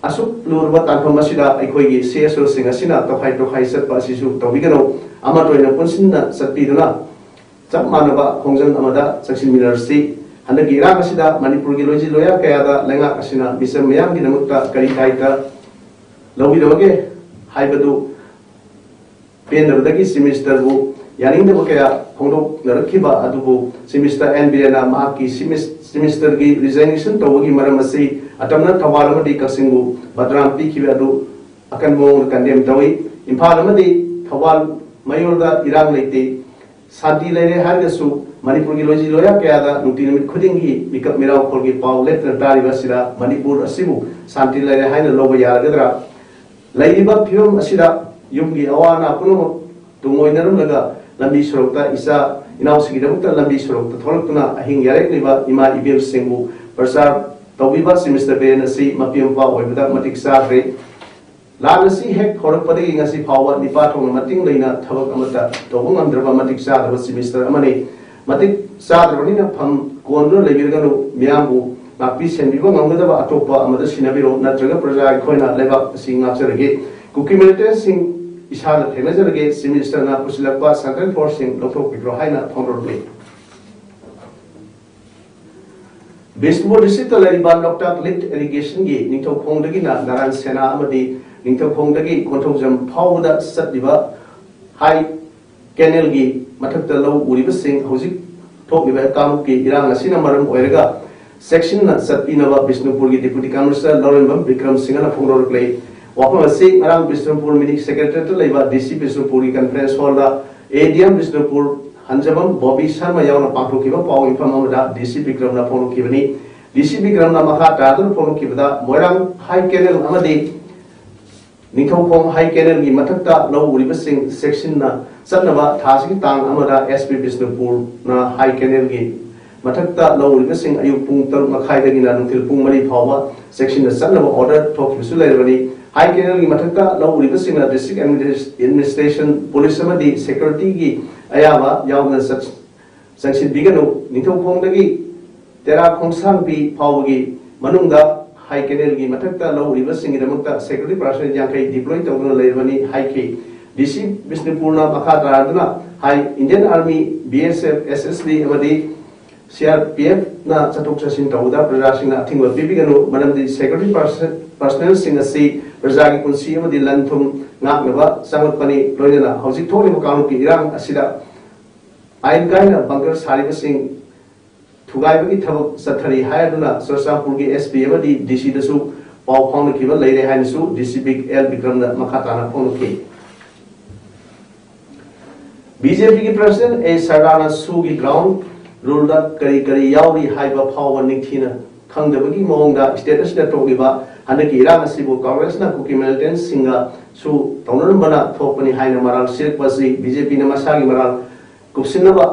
ꯑꯁꯨꯛ ꯂꯨꯔꯕ ꯇꯥꯟꯐꯝ ꯑꯁꯤꯗ ꯑꯩꯈꯣꯏꯒꯤ C S O ꯁꯤꯡ ꯑꯁꯤꯅ ꯇꯣꯈꯥꯏ ꯇꯣꯈꯥꯏ ꯆꯠꯄ ꯑꯁꯤꯁꯨ ꯇꯧꯕꯤꯒꯅꯨ꯫ ꯑꯃꯠꯇ ꯑꯣꯏꯅ ꯄꯨꯟꯁꯤꯟꯅ ꯆꯠꯄꯤꯗꯨꯅ ꯆꯞ ꯃꯥꯟꯅꯕ ꯈꯣꯡꯖꯪ ꯑꯃꯗ ꯆꯪꯁꯤꯟꯃꯤꯟꯅꯔꯁꯤ꯫ ꯍꯟꯗꯛꯀꯤ ꯏꯔꯥꯡ ꯑꯁꯤꯗ ꯃꯅꯤꯄꯨꯔꯒꯤ ꯂꯣꯏꯖꯤ ꯂꯣꯌꯥ ꯀꯌꯥꯗ ꯂꯩꯉꯥꯛ ꯑꯁꯤꯅ ꯃꯤꯆꯝ ꯃꯤꯌꯥꯝꯒꯤꯗꯃꯛꯇ ꯀꯔꯤ ꯗꯥꯏꯇ ꯂꯧꯕꯤꯔꯕꯒꯦ ꯍꯥꯏꯕꯗꯨ ꯄꯦꯟꯗꯕꯗꯒꯤ Chief Minister ꯕꯨ ꯌꯥꯅꯤꯡꯗꯕ ꯀꯌꯥ ꯐꯣꯡꯗꯣꯛꯅꯔꯛꯈꯤꯕ ꯑꯗꯨꯕꯨ Chief Minister N ꯕꯤꯔꯦꯟꯅ ꯃꯍꯥꯛꯀꯤ Chief Mis-, Chief Minister ꯒꯤ resignation ꯇꯧꯕꯒꯤ ꯃꯔꯝ ꯑꯁꯤ ꯑꯇꯝꯅ ꯊꯧꯕꯥꯜ ꯑꯃꯗꯤ ꯀꯛꯆꯤꯡꯕꯨ ꯕꯗꯅꯥꯝ ꯄꯤꯈꯤꯕ ꯑꯗꯨ ꯑꯀꯟꯕ ꯃꯑꯣꯡꯗ condemn ꯇꯧꯏ꯫ ꯏꯝꯐꯥꯜ ꯑꯃꯗꯤ ꯊꯧꯕꯥꯜ ꯃꯌꯣꯜꯗ ꯏꯔꯥꯡ ꯂꯩꯇꯦ, ꯁꯥꯟꯇꯤ ꯂꯩꯔꯦ ꯍꯥꯏꯔꯒꯁꯨ ꯃꯅꯤꯄꯨꯔꯒꯤ ꯂꯣꯏꯖꯤ ꯂꯣꯌꯥ ꯀꯌꯥꯗ ꯅꯨꯡꯇꯤ ꯅꯨꯃꯤꯠ ꯈꯨꯗꯤꯡꯒꯤ ꯃꯤꯀꯞ ꯃꯤꯔꯥꯎꯈꯣꯜꯒꯤ ꯄꯥꯎ ꯂꯦꯞꯇꯅ ꯇꯥꯔꯤꯕ ꯑꯁꯤꯗ ꯃꯅꯤꯄꯨꯔ ꯑꯁꯤꯕꯨ ꯁꯥꯟꯇꯤ ꯂꯩꯔꯦ ꯍꯥꯏꯅ ꯂꯧꯕ ꯌꯥꯔꯒꯗ꯭ꯔꯥ? ꯂꯩꯔꯤꯕ ꯐꯤꯕꯝ ꯑꯁꯤꯗ ꯌꯨꯝꯒꯤ ꯑꯋꯥ ꯑꯅꯥ ꯄꯨꯝꯅꯃꯛ ꯇꯨꯡꯑꯣꯏꯅꯔꯝꯂꯒ ꯂꯝꯕꯤ ꯁꯣꯔꯣꯛꯇ ꯏꯆꯥ ꯏꯅꯥꯎꯁꯤꯡꯒꯤꯗꯃꯛꯇ ꯂꯝꯕꯤ ꯁꯣꯔꯣꯛꯇ ꯊꯣꯛꯂꯛꯇꯨꯅ ꯑꯍꯤꯡ ꯌꯥꯔꯦꯛꯂꯤꯕ ꯏꯃꯥ ꯏꯕꯦꯜꯁꯤꯡꯕꯨ ꯄ꯭ꯔꯆꯥꯔ ꯇꯧꯕꯤꯕ Chief Minister ꯕꯤꯔꯦꯟ ꯑꯁꯤ ꯃꯄꯤ ꯃꯄꯥ ꯑꯣꯏꯕꯗ ꯃꯇꯤꯛ ꯆꯥꯗ꯭ꯔꯦ꯫ ꯂꯥꯟ ꯑꯁꯤ ꯍꯦꯛ ꯍꯧꯔꯛꯄꯗꯒꯤ ꯉꯁꯤ ꯐꯥꯎꯕ ꯅꯤꯄꯥ ꯊꯣꯛꯅ ꯃꯇꯤꯡ ꯂꯩꯅ ꯊꯕꯛ ꯑꯃꯠꯇ ꯇꯧꯕ ꯉꯝꯗ꯭ꯔꯕ ꯃꯇꯤꯛ ꯆꯥꯗꯕ Chief Minister ꯑꯃꯅꯤ꯫ ꯃꯇꯤꯛ ꯆꯥꯗ꯭ꯔꯕꯅꯤꯅ ꯐꯝ ꯀꯣꯟꯗꯨꯅ ꯂꯩꯕꯤꯔꯒꯅꯨ, ꯃꯤꯌꯥꯝꯕꯨ ꯉꯥꯛꯄꯤ ꯁꯦꯟꯕꯤꯕ ꯉꯝꯒꯗꯕ ꯑꯇꯣꯞꯄ ꯑꯃꯗ ꯁꯤꯟꯅꯕꯤꯔꯣ, ꯅꯠꯇ꯭ꯔꯒ ꯄ꯭ꯔꯖꯥ ꯑꯩꯈꯣꯏꯅ ꯂꯩꯕꯥꯛ ꯑꯁꯤ ꯉꯥꯛꯆꯔꯒꯦ꯫ ꯀꯨꯀꯤ militant ꯁꯤꯡ ꯏꯁꯥꯅ ꯊꯦꯡꯅꯖꯔꯒꯦ, Chief Minister ꯅ ꯄꯨꯁꯤꯜꯂꯛꯄ central force ꯁꯤꯡ ꯂꯧꯊꯣꯛꯄꯤꯈ꯭ꯔꯣ ꯍꯥꯏꯅ ꯐꯣꯡꯗꯣꯔꯛꯂꯤ꯫ ꯕꯤꯁꯅꯨꯄꯨꯔ district ꯇ ꯂꯩꯔꯤꯕ ꯂꯣꯛꯇꯥꯛ lift irrigation ꯒꯤ ꯅꯤꯡꯊꯧꯈꯣꯡꯗꯒꯤꯅ ꯅꯥꯔꯥꯌꯟ ꯁꯦꯅꯥ ꯑꯃꯗꯤ ꯅꯤꯡꯊꯧꯈꯣꯡꯗꯒꯤ ꯀꯣꯟꯊꯧꯖꯝ ꯐꯥꯎꯕꯗ ꯆꯠꯂꯤꯕ high canal ꯒꯤ ꯃꯊꯛꯇ ꯂꯧ ꯎꯔꯤꯕꯁꯤꯡ ꯍꯧꯖꯤꯛ ꯊꯣꯛꯂꯤꯕ ꯀꯥꯡꯂꯨꯞꯀꯤ ꯏꯔꯥꯡ ꯑꯁꯤꯅ ꯃꯔꯝ ꯑꯣꯏꯔꯒ ꯆꯦꯛꯁꯤꯟꯅ ꯆꯠꯄꯤꯅꯕ ꯕꯤꯁꯅꯨꯄꯨꯔꯒꯤ Deputy Commissioner ꯂꯧꯔꯦꯝꯕꯝ ꯕꯤꯀ꯭ꯔꯝ ꯁꯤꯡꯍꯅ ꯐꯣꯡꯗꯣꯔꯛꯂꯦ꯫ ꯋꯥꯐꯝ ꯑꯁꯤ ꯉꯔꯥꯡ ꯕꯤꯁꯅꯨꯄꯨꯔ mini secretariat ꯇ ꯂꯩꯕ D C ꯕꯤꯁꯅꯨꯄꯨꯔꯒꯤ conference hall the A D M Bishnupur ꯍꯟꯖꯕꯝ Bobby Sharma ꯌꯥꯎꯅ ꯄꯥꯡꯊꯣꯛꯈꯤꯕ ꯄꯥꯎ ꯃꯤꯐꯝ ꯑꯃꯗ D C ꯕꯤꯀ꯭ꯔꯝꯅ ꯐꯣꯡꯗꯣꯛꯈꯤꯕꯅꯤ꯫ D C ꯕꯤꯀ꯭ꯔꯝꯅ ꯃꯈꯥ ꯇꯥꯗꯨꯅ ꯐꯣꯡꯗꯣꯛꯈꯤꯕꯗ ꯃꯣꯏꯔꯥꯡ high canal ꯑꯃꯗꯤ ꯅꯤꯡꯊꯧꯈꯣꯡ high canal ꯒꯤ ꯃꯊꯛꯇ ꯂꯧ ꯎꯔꯤꯕꯁꯤꯡ ꯆꯦꯛꯁꯤꯟꯅ ꯆꯠꯅꯕ ꯊꯥꯁꯤꯒꯤ ꯇꯥꯡ ꯑꯃꯗ S P ꯕꯤꯁꯅꯨꯄꯨꯔꯅ high canal ꯒꯤ ꯃꯊꯛꯇ ꯂꯧ ꯎꯔꯤꯕꯁꯤꯡ ꯑꯌꯨꯛ ꯄꯨꯡ ꯇꯔꯨꯛ ꯃꯈꯥꯏꯗꯒꯤꯅ ꯅꯨꯡꯊꯤꯜ ꯄꯨꯡ ꯃꯔꯤ ꯐꯥꯎꯕ ꯆꯦꯛꯁꯤꯟꯅ ꯆꯠꯅꯕ order ꯊꯣꯛꯈꯤꯕꯁꯨ ꯂꯩꯔꯕꯅꯤ꯫ High canal ꯒꯤ ꯃꯊꯛꯇ ꯂꯧ ꯎꯔꯤꯕꯁꯤꯡꯅ district administration, police ꯑꯃꯗꯤ security ꯒꯤ ꯑꯌꯥꯕ ꯌꯥꯎꯗꯅ ꯆꯠ-, ꯆꯪꯁꯤꯟꯕꯤꯒꯅꯨ꯫ ꯅꯤꯡꯊꯧꯈꯣꯡꯗꯒꯤ ꯇꯦꯔꯥ ꯈꯣꯡꯁꯥꯡꯕꯤ ꯐꯥꯎꯕꯒꯤ ꯃꯅꯨꯡꯗ ꯍꯥꯏ ꯀꯦꯅꯦꯜꯒꯤ ꯃꯊꯛꯇ ꯂꯧ ꯎꯔꯤꯕꯁꯤꯡꯒꯤꯗꯃꯛꯇ ꯁꯦꯀ꯭ꯌꯨꯔꯤꯇꯤ ꯄꯥꯔꯁꯅꯦꯜ ꯌꯥꯡꯈꯩ ꯗꯤꯄ꯭ꯂꯣꯏ ꯇꯧꯗꯨꯅ ꯂꯩꯔꯕꯅꯤ ꯍꯥꯏꯈꯤ꯫ ꯗꯤ ꯁꯤ ꯕꯤꯁꯅꯨꯄꯨꯔꯅ ꯃꯈꯥ ꯇꯥꯔꯗꯨꯅ ꯍꯥꯏ, ꯏꯟꯗꯤꯌꯟ ꯑꯥꯔꯃꯤ, ꯕꯤ ꯑꯦꯁ ꯑꯦꯐ, ꯑꯦꯁ ꯑꯦꯁ ꯕꯤ ꯑꯃꯗꯤ ꯁꯤ ꯑꯥꯔ ꯄꯤ ꯑꯦꯐꯅ ꯆꯠꯊꯣꯛ ꯆꯠꯁꯤꯟ ꯇꯧꯕꯗ ꯄ꯭ꯔꯖꯥꯁꯤꯡꯅ ꯑꯊꯤꯡꯕ ꯄꯤꯕꯤꯒꯅꯨ, ꯃꯔꯝꯗꯤ ꯁꯦꯀ꯭ꯌꯨꯔꯤꯇꯤ ꯄꯥꯔꯁ-, ꯄꯥꯔꯁꯅꯦꯜꯁꯤꯡ ꯑꯁꯤ ꯄ꯭ꯔꯖꯥꯒꯤ ꯄꯨꯟꯁꯤ ꯑꯃꯗꯤ ꯂꯟ ꯊꯨꯝ ꯉꯥꯛꯅꯕ ꯆꯪꯂꯛꯄꯅꯤ꯫ ꯂꯣꯏꯅꯅ ꯍꯧꯖꯤꯛ ꯊꯣꯛꯂꯤꯕ ꯀꯥꯡꯂꯨꯞꯀꯤ ꯏꯔꯥꯡ ꯑꯁꯤꯗ ꯑꯥꯏꯟ ꯀꯥꯏꯅ ꯕꯪꯀꯔ ꯁꯥꯔꯤꯕꯁꯤꯡ ꯊꯨꯒꯥꯏꯕꯒꯤ ꯊꯕꯛ ꯆꯠꯊꯔꯤ ꯍꯥꯏꯗꯨꯅ ꯆꯨꯔꯆꯥꯟꯄꯨꯔꯒꯤ ꯑꯦꯁ ꯄꯤ ꯑꯃꯗꯤ ꯗꯤ ꯁꯤꯗꯁꯨ ꯄꯥꯎ ꯐꯥꯎꯅꯈꯤꯕ ꯂꯩꯔꯦ ꯍꯥꯏꯅꯁꯨ ꯗꯤ ꯁꯤ ꯕꯤꯛ ꯑꯦꯜ ꯕꯤꯀ꯭ꯔꯝꯅ ꯃꯈꯥ ꯇꯥꯅ ꯐꯣꯡꯗꯣꯛꯈꯤ꯫ ꯕꯤ ꯖꯦ ꯄꯤꯒꯤ ꯄ꯭ꯔꯁꯤꯗꯦꯟ ꯑꯦ ꯁꯔꯗꯥꯔꯅ ꯁꯨꯒꯤ ꯒ꯭ꯔꯥꯎꯟ ꯔꯨꯜꯗ ꯀꯔꯤ ꯀꯔꯤ ꯌꯥꯎꯔꯤ ꯍꯥꯏꯕ ꯐꯥꯎꯕ ꯅꯤꯡꯊꯤꯅ ꯈꯪꯗꯕꯒꯤ ꯃꯑꯣꯡꯗ ꯁ꯭ꯇꯦꯠ ꯑꯁꯤꯗ ꯊꯣꯛꯂꯤꯕ ꯍꯟꯗꯛꯀꯤ ꯏꯔꯥꯡ ꯑꯁꯤꯕꯨ ꯀꯪꯒ꯭ꯔꯦꯁꯅ ꯀꯨꯀꯤ ꯃꯤꯂꯤꯇꯦꯟꯠꯁꯤꯡꯒꯁꯨ ꯇꯧꯅꯔꯝꯕꯅ ꯊꯣꯛꯄꯅꯤ ꯍꯥꯏꯅ ꯃꯔꯥꯜ ꯁꯤꯔꯛꯄ ꯑꯁꯤ ꯕꯤ ꯖꯦ ꯄꯤꯅ ꯃꯁꯥꯒꯤ ꯃꯔꯥꯜ ꯀꯨꯞꯁꯤꯟꯅꯕ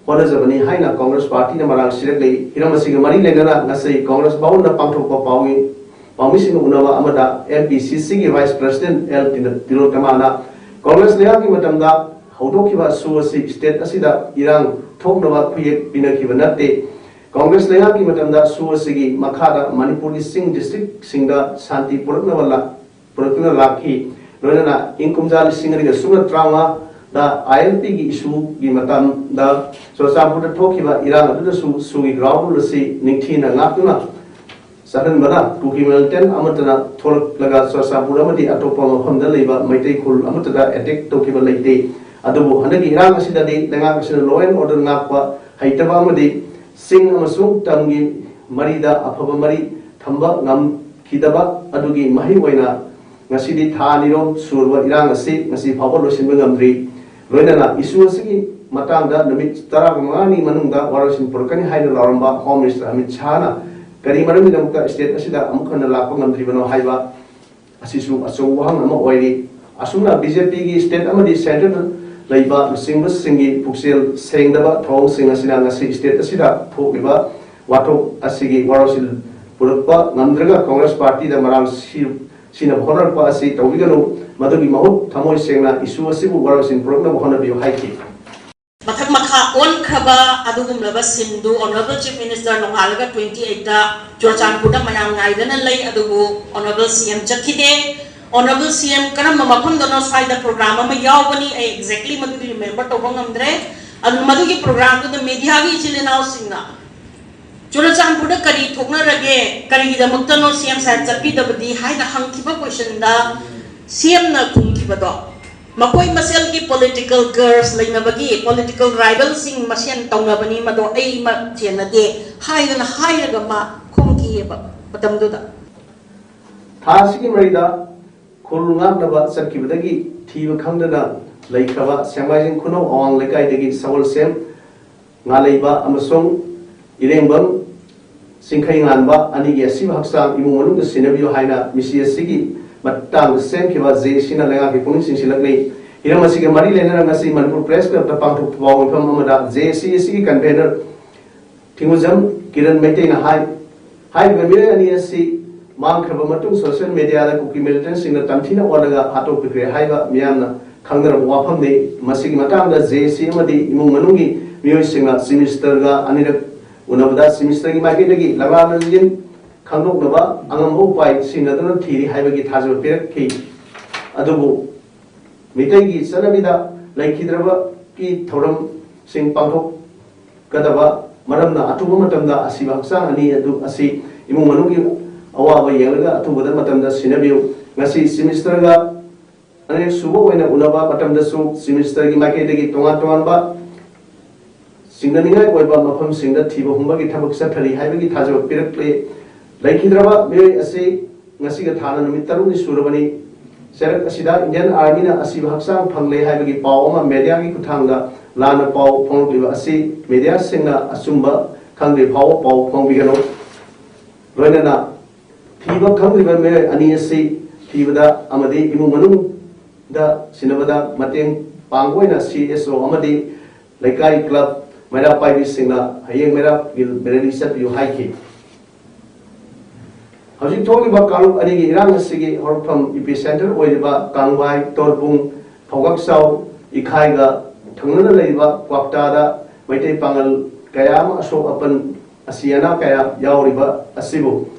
ꯍꯣꯠꯅꯖꯕꯅꯤ ꯍꯥꯏꯅ ꯀꯪꯒ꯭ꯔꯦꯁ ꯄꯥꯔꯇꯤꯅ ꯃꯔꯥꯜ ꯁꯤꯔꯛꯂꯤ꯫ ꯍꯤꯔꯝ ꯑꯁꯤꯒ ꯃꯔꯤ ꯂꯩꯅꯅ ꯉꯁꯤ ꯀꯪꯒ꯭ꯔꯦꯁ ꯚꯋꯟꯗ ꯄꯥꯡꯊꯣꯛꯄ ꯄꯥꯎꯃꯤ-, ꯄꯥꯎꯃꯤꯁꯤꯡꯒ ꯎꯅꯕ ꯑꯃꯗ ꯑꯦꯝ ꯄꯤ ꯁꯤ ꯁꯤꯒꯤ ꯚꯥꯏꯁ ꯄ꯭ꯔꯁꯤꯗꯦꯟꯠ ꯑꯦꯜ ꯇꯤꯂꯣ-, ꯇꯤꯂꯣꯇꯃꯥꯅ ꯀꯪꯒ꯭ꯔꯦꯁ ꯂꯩꯉꯥꯛꯀꯤ ꯃꯇꯝꯗ ꯍꯧꯗꯣꯛꯈꯤꯕ ꯁꯨ ꯑꯁꯤ ꯁ꯭ꯇꯦꯠ ꯑꯁꯤꯗ ꯏꯔꯥꯡ ꯊꯣꯛꯅꯕ ꯈꯨꯌꯦꯛ ꯄꯤꯅꯈꯤꯕ ꯅꯠꯇꯦ꯫ ꯀꯪꯒ꯭ꯔꯦꯁ ꯂꯩꯉꯥꯛꯀꯤ ꯃꯇꯝꯗ ꯁꯨ ꯑꯁꯤꯒꯤ ꯃꯈꯥꯗ ꯃꯅꯤꯄꯨꯔꯒꯤ ꯆꯤꯡ ꯗꯤꯁꯇ꯭ꯔꯤꯛꯁꯤꯡꯗ ꯁꯥꯟꯇꯤ ꯄꯨꯔꯛꯅꯕ ꯂꯥꯛ-, ꯄꯨꯔꯛꯇꯨꯅ ꯂꯥꯛꯈꯤ꯫ ꯂꯣꯏꯅꯅ ꯏꯪ ꯀꯨꯝꯖꯥ ꯂꯤꯁꯤꯡ ꯑꯅꯤꯒ ꯁꯨꯞꯅ ꯇꯔꯥꯃꯉꯥꯗ ꯑꯥꯏ ꯑꯦꯜ ꯄꯤꯒꯤ ꯏꯁꯨꯒꯤ ꯃꯇꯝꯗ ꯆꯨꯔꯆꯥꯟꯄꯨꯔꯗ ꯊꯣꯛꯈꯤꯕ ꯏꯔꯥꯡ ꯑꯗꯨꯗꯁꯨ ꯁꯨꯒꯤ ꯒ꯭ꯔꯥꯎꯟ ꯔꯨꯜ ꯑꯁꯤ ꯅꯤꯡꯊꯤꯅ ꯉꯥꯛꯇꯨꯅ ꯆꯠꯍꯟꯕꯅ ꯀꯨꯀꯤ ꯃꯤꯂꯤꯇꯦꯟꯠ ꯑꯃꯠꯇꯅ ꯊꯣꯛꯂꯛꯂꯒ ꯆꯨꯔꯆꯥꯟꯄꯨꯔ ꯑꯃꯗꯤ ꯑꯇꯣꯞꯄ ꯃꯐꯝꯗ ꯂꯩꯕ ꯃꯩꯇꯩ ꯈꯨꯜ ꯑꯃꯠꯇꯗ ꯑꯦꯇꯦꯛ ꯇꯧꯈꯤꯕ ꯂꯩꯇꯦ꯫ ꯑꯗꯨꯕꯨ ꯍꯟꯗꯛꯀꯤ ꯏꯔꯥꯡ ꯑꯁꯤꯗꯗꯤ ꯂꯩꯉꯥꯛ ꯑꯁꯤꯅ law and order ꯉꯥꯛꯄ ꯍꯩꯇꯕ ꯑꯃꯗꯤ ꯆꯤꯡ ꯑꯃꯁꯨꯡ ꯇꯝꯒꯤ ꯃꯔꯤꯗ ꯑꯐꯕ ꯃꯔꯤ ꯊꯝꯕ ꯉꯝꯈꯤꯗꯕ ꯑꯗꯨꯒꯤ ꯃꯍꯩ ꯑꯣꯏꯅ ꯉꯁꯤꯗꯤ ꯊꯥ ꯑꯅꯤꯔꯣꯝ ꯁꯨꯔꯕ ꯏꯔꯥꯡ ꯑꯁꯤ ꯉꯁꯤ ꯐꯥꯎꯕ ꯂꯣꯏꯁꯤꯟꯕ ꯉꯝꯗ꯭ꯔꯤ꯫ ꯂꯣꯏꯅꯅ ꯏꯁꯨ ꯑꯁꯤꯒꯤ ꯃꯇꯥꯡꯗ ꯅꯨꯃꯤꯠ ꯇꯔꯥꯃꯉꯥꯅꯤ ꯃꯅꯨꯡꯗ ꯋꯥꯔꯣꯏꯁꯤꯟ ꯄꯨꯔꯛꯀꯅꯤ ꯍꯥꯏꯅ ꯂꯥꯎꯔꯝꯕ ꯍꯣꯝ ꯃꯤꯅꯤꯁꯇꯔ ꯑꯃꯤꯠ ꯁꯥꯍꯅ ꯀꯔꯤ ꯃꯔꯝꯒꯤꯗꯃꯛꯇ ꯁ꯭ꯇꯦꯠ ꯑꯁꯤꯗ ꯑꯃꯨꯛ ꯍꯟꯅ ꯂꯥꯛꯄ ꯉꯝꯗ꯭ꯔꯤꯕꯅꯣ ꯍꯥꯏꯕ ꯑꯁꯤꯁꯨ ꯑꯆꯧꯕ ꯋꯥꯍꯪ ꯑꯃ ꯑꯣꯏꯔꯤ꯫ ꯑꯁꯨꯝꯅ ꯕꯤ ꯖꯦ ꯄꯤꯒꯤ ꯁ꯭ꯇꯦꯠ ꯑꯃꯗꯤ ꯁꯦꯟꯇ꯭ꯔꯦꯜꯗ ꯂꯩꯕ ꯂꯨꯆꯤꯡꯕꯁꯤꯡꯒꯤ ꯄꯨꯛꯆꯦꯜ ꯁꯦꯡꯗꯕ ꯊꯧꯑꯣꯡꯁꯤꯡ ꯑꯁꯤꯅ ꯉꯁꯤ ꯁ꯭ꯇꯦꯠ ꯑꯁꯤꯗ ꯊꯣꯛꯂꯤꯕ ꯋꯥꯊꯣꯛ ꯑꯁꯤꯒꯤ ꯋꯥꯔꯣꯏꯁꯤꯟ ꯄꯨꯔꯛꯄ ꯉꯝꯗ꯭ꯔꯒ ꯀꯪꯒ꯭ꯔꯦꯁ ꯄꯥꯔꯇꯤꯗ ꯃꯔꯥꯜ ꯁꯤ-, ꯁꯤꯅꯕ ꯍꯣꯠꯅꯔꯛꯄ ꯑꯁꯤ ꯇꯧꯕꯤꯒꯅꯨ꯫ ꯃꯗꯨꯒꯤ ꯃꯍꯨꯠ ꯊꯃꯣꯏ ꯁꯦꯡꯅ ꯏꯁꯨ ꯑꯁꯤꯕꯨ ꯋꯥꯔꯣꯏꯁꯤꯟ ꯄꯨꯔꯛꯅꯕ ꯍꯣꯠꯅꯕꯤꯌꯨ ꯍꯥꯏꯈꯤ꯫ ꯃꯊꯛ ꯃꯈꯥ ꯑꯣꯟꯈ꯭ꯔꯕ ꯑꯗꯨꯒꯨꯝꯂꯕ ꯁꯤꯟꯗꯨ Honourable Chief Minister ꯅꯣꯡꯉꯥꯜꯂꯒ twenty eight ꯇ ꯆꯨꯔꯆꯥꯟꯄꯨꯔꯗ ꯃꯌꯥꯝ ꯉꯥꯏꯗꯅ ꯂꯩ, ꯑꯗꯨꯕꯨ Honourable C M ꯆꯠꯈꯤꯗꯦ꯫ Honourable C M ꯀꯔꯝꯕ ꯃꯐꯝꯗꯅꯣ ꯁ꯭ꯋꯥꯏꯗ program ꯑꯃ ꯌꯥꯎꯕꯅꯤ, ꯑꯩ exactly ꯃꯗꯨꯗꯤ remember ꯇꯧꯕ ꯉꯝꯗ꯭ꯔꯦ꯫ ꯑꯗꯨ ꯃꯗꯨꯒꯤ program ꯗꯨꯗ media ꯒꯤ ꯏꯆꯤꯜ ꯏꯅꯥꯎꯁꯤꯡꯅ ꯆꯨꯔꯆꯥꯟꯄꯨꯔꯗ ꯀꯔꯤ ꯊꯣꯛꯅꯔꯒꯦ, ꯀꯔꯤꯒꯤꯗꯃꯛꯇꯅꯣ C M ꯁꯥꯍꯦꯕ ꯆꯠꯄꯤꯗꯕꯗꯤ ꯍꯥꯏꯅ ꯍꯪꯈꯤꯕ question ꯗ C M ꯅ ꯈꯨꯝꯈꯤꯕꯗꯣ, ꯃꯈꯣꯏ ꯃꯁꯦꯜꯒꯤ political grudge ꯂꯩꯅꯕꯒꯤ, political rival ꯁꯤꯡ ꯃꯁꯦꯟ ꯇꯧꯅꯕꯅꯤ, ꯃꯗꯣ ꯑꯩ ꯃ ꯊꯦꯡꯅꯗꯦ ꯍꯥꯏꯗꯅ ꯍꯥꯏꯔꯒ ꯃꯥ ꯈꯨꯝꯈꯤꯑꯕ ꯃꯇꯝꯗꯨꯗ꯫ ꯊꯥ ꯑꯁꯤꯒꯤ ꯃꯔꯤꯗ ꯈꯨꯜ ꯉꯥꯛꯅꯕ ꯆꯠꯈꯤꯕꯗꯒꯤ ꯊꯤꯕ ꯈꯪꯗꯅ ꯂꯩꯈ꯭ꯔꯕ ꯁꯦꯡꯃꯥꯏꯖꯤꯡ ꯈꯨꯅꯧ ꯑꯋꯥꯡ ꯂꯩꯀꯥꯏꯗꯒꯤ ꯁꯒꯣꯜꯁꯦꯝ ꯉꯥꯂꯩꯕ ꯑꯃꯁꯨꯡ ꯏꯔꯦꯡꯕꯝ ꯆꯤꯡꯈꯩ ꯉꯥꯟꯕ ꯑꯅꯤꯒꯤ ꯑꯁꯤꯕ ꯍꯛꯆꯥꯡ ꯏꯃꯨꯡ ꯃꯅꯨꯡꯗ ꯁꯤꯟꯅꯕꯤꯌꯨ ꯍꯥꯏꯅ ꯃꯤꯁꯤ ꯑꯁꯤꯒꯤ ꯃꯇꯥꯡꯗ ꯁꯦꯝꯈꯤꯕ ꯖꯦ ꯁꯤꯅ ꯂꯩꯉꯥꯛꯀꯤ ꯄꯨꯛꯅꯤꯡ ꯆꯤꯡꯁꯤꯜꯂꯛꯂꯤ꯫ ꯍꯤꯔꯝ ꯑꯁꯤꯒ ꯃꯔꯤ ꯂꯩꯅꯅ ꯉꯁꯤ ꯃꯅꯤꯄꯨꯔ ꯄ꯭ꯔꯦꯁ ꯀ꯭ꯂꯕꯇ ꯄꯥꯡꯊꯣꯛꯄ ꯄꯥꯎꯃꯤꯐꯝ ꯑꯃꯗ ꯖꯦ ꯁꯤ ꯑꯁꯤꯒꯤ ꯀꯟꯚꯦꯅꯔ ꯊꯤꯡꯒꯨꯖꯝ ꯀꯤꯔꯟ ꯃꯩꯇꯩꯅ ꯍꯥꯏ, ꯍꯥꯏꯔꯤꯕ ꯃꯤꯑꯣꯏ ꯑꯅꯤ ꯑꯁꯤ ꯃꯥꯡꯈ꯭ꯔꯕ ꯃꯇꯨꯡ ꯁꯣꯁꯤꯌꯦꯜ ꯃꯤꯗꯤꯌꯥꯗ ꯀꯨꯀꯤ ꯃꯤꯂꯤꯇꯦꯟꯁꯤꯡꯅ ꯇꯝꯊꯤꯅ ꯑꯣꯠꯂꯒ ꯍꯥꯠꯇꯣꯛꯄꯤꯈ꯭ꯔꯦ ꯍꯥꯏꯕ ꯃꯤꯌꯥꯝꯅ ꯈꯪꯅꯔꯕ ꯋꯥꯐꯝꯅꯤ꯫ ꯃꯁꯤꯒꯤ ꯃꯇꯥꯡꯗ ꯖꯦ ꯑꯦ ꯁꯤ ꯑꯃꯗꯤ ꯏꯃꯨꯡ ꯃꯅꯨꯡꯒꯤ ꯃꯤꯑꯣꯏꯁꯤꯡꯅ ꯆꯤꯐ ꯃꯤꯅꯤꯁꯇꯔꯒ ꯑꯅꯤꯔꯛ ꯎꯅꯕꯗ ꯆꯤꯐ ꯃꯤꯅꯤꯁꯇꯔꯒꯤ ꯃꯥꯏꯀꯩꯗꯒꯤ ꯂꯪꯂꯥ ꯂꯪꯖꯤꯟ ꯈꯪꯗꯣꯛꯅꯕ ꯑꯉꯝꯕ ꯎꯄꯥꯏ ꯁꯤꯖꯤꯟꯅꯗꯨꯅ ꯊꯤꯔꯤ ꯍꯥꯏꯕꯒꯤ ꯊꯥꯖꯕ ꯄꯤꯔꯛꯈꯤ꯫ ꯑꯗꯨꯕꯨ ꯃꯤꯇꯩꯒꯤ ꯆꯠꯅꯕꯤꯗ ꯂꯩꯈꯤꯗ꯭ꯔꯕꯒꯤ ꯊꯧꯔꯝꯁꯤꯡ ꯄꯥꯡꯊꯣꯛꯀꯗꯕ ꯃꯔꯝꯅ ꯑꯊꯨꯕ ꯃꯇꯝꯗ ꯑꯁꯤꯕ ꯍꯛꯆꯥꯡ ꯑꯅꯤ ꯑꯗꯨ ꯑꯁꯤ ꯏꯃꯨꯡ ꯃꯅꯨꯡꯒꯤ ꯑꯋꯥꯕ ꯌꯦꯡꯂꯒ ꯑꯊꯨꯕꯗ ꯃꯇꯝꯗ ꯁꯤꯟꯅꯕꯤꯌꯨ꯫ ꯉꯁꯤ ꯆꯤꯐ ꯃꯤꯅꯤꯁꯇꯔꯒ ꯑꯅꯤꯔꯛ ꯁꯨꯕ ꯑꯣꯏꯅ ꯎꯅꯕ ꯃꯇꯝꯗꯁꯨ ꯆꯤꯐ ꯃꯤꯅꯤꯁꯇꯔꯒꯤ ꯃꯥꯏꯀꯩꯗꯒꯤ ꯇꯣꯉꯥꯟ ꯇꯣꯉꯥꯟꯕ ꯆꯤꯡꯅꯅꯤꯡꯉꯥꯏ ꯑꯣꯏꯕ ꯃꯐꯝꯁꯤꯡꯗ ꯊꯤꯕ ꯍꯨꯝꯕꯒꯤ ꯊꯕꯛ ꯆꯠꯊꯔꯤ ꯍꯥꯏꯕꯒꯤ ꯊꯥꯖꯕ ꯄꯤꯔꯛꯂꯦ꯫ ꯂꯩꯈꯤꯗ꯭ꯔꯕ ꯃꯤꯑꯣꯏ ꯑꯁꯤ ꯉꯁꯤꯒ ꯊꯥꯅ ꯅꯨꯃꯤꯠ ꯇꯔꯨꯛꯅꯤ ꯁꯨꯔꯕꯅꯤ꯫ ꯆꯩꯔꯛ ꯑꯁꯤꯗ ꯏꯟꯗꯤꯌꯟ ꯑꯥꯔꯃꯤꯅ ꯑꯁꯤꯕ ꯍꯛꯆꯥꯡ ꯐꯪꯂꯦ ꯍꯥꯏꯕꯒꯤ ꯄꯥꯎ ꯑꯃ ꯃꯦꯗꯤꯌꯥꯒꯤ ꯈꯨꯠꯊꯥꯡꯗ ꯂꯥꯟꯅ ꯄꯥꯎ ꯐꯣꯡꯂꯛꯂꯤꯕ ꯑꯁꯤ ꯃꯦꯗꯤꯌꯥꯁꯤꯡꯅ ꯑꯆꯨꯝꯕ ꯈꯪꯗ꯭ꯔꯤ ꯐꯥꯎꯕ ꯄꯥꯎ ꯐꯣꯡꯕꯤꯒꯅꯨ꯫ ꯂꯣꯏꯅꯅ ꯊꯤꯕ ꯈꯪꯗ꯭ꯔꯤꯕ ꯃꯤꯑꯣꯏ ꯑꯅꯤ ꯑꯁꯤ ꯊꯤꯕꯗ ꯑꯃꯗꯤ ꯏꯃꯨꯡ ꯃꯅꯨꯡꯗ ꯁꯤꯟꯅꯕꯗ ꯃꯇꯦꯡ ꯄꯥꯡꯕ ꯑꯣꯏꯅ ꯁꯤ ꯑꯦꯁ ꯑꯣ ꯑꯃꯗꯤ ꯂꯩꯀꯥꯏ ꯀ꯭ꯂꯕ ꯃꯩꯔꯥ ꯄꯥꯏꯕꯤꯁꯤꯡꯅ ꯍꯌꯦꯡ ꯃꯩꯔꯥ ꯒꯤꯜ ꯃꯦꯔꯦꯂꯤ ꯆꯠꯄꯤꯌꯨ ꯍꯥꯏꯈꯤ꯫ ꯍꯧꯖꯤꯛ ꯊꯣꯛꯂꯤꯕ ꯀꯥꯡꯂꯨꯞ ꯑꯅꯤꯒꯤ ꯏꯔꯥꯡ ꯑꯁꯤꯒꯤ ꯍꯧꯔꯛꯐꯝ ꯏꯄꯤ ꯁꯦꯟꯇꯔ ꯑꯣꯏꯔꯤꯕ ꯀꯥꯡꯕꯥꯏ, ꯇꯣꯔꯕꯨꯡ, ꯐꯧꯒꯥꯛꯆꯥꯎ, ꯏꯈꯥꯏꯒ ꯊꯨꯡꯅꯅ ꯂꯩꯔꯤꯕ ꯀ꯭ꯋꯥꯛꯇꯥꯗ ꯃꯩꯇꯩ ꯄꯥꯉꯜ ꯀꯌꯥ ꯑꯃ ꯑꯁꯣꯛ ꯑꯄꯟ, ꯑꯁꯤ ꯑꯅꯥ ꯀꯌꯥ ꯌꯥꯎꯔꯤꯕ ꯑꯁꯤꯕꯨ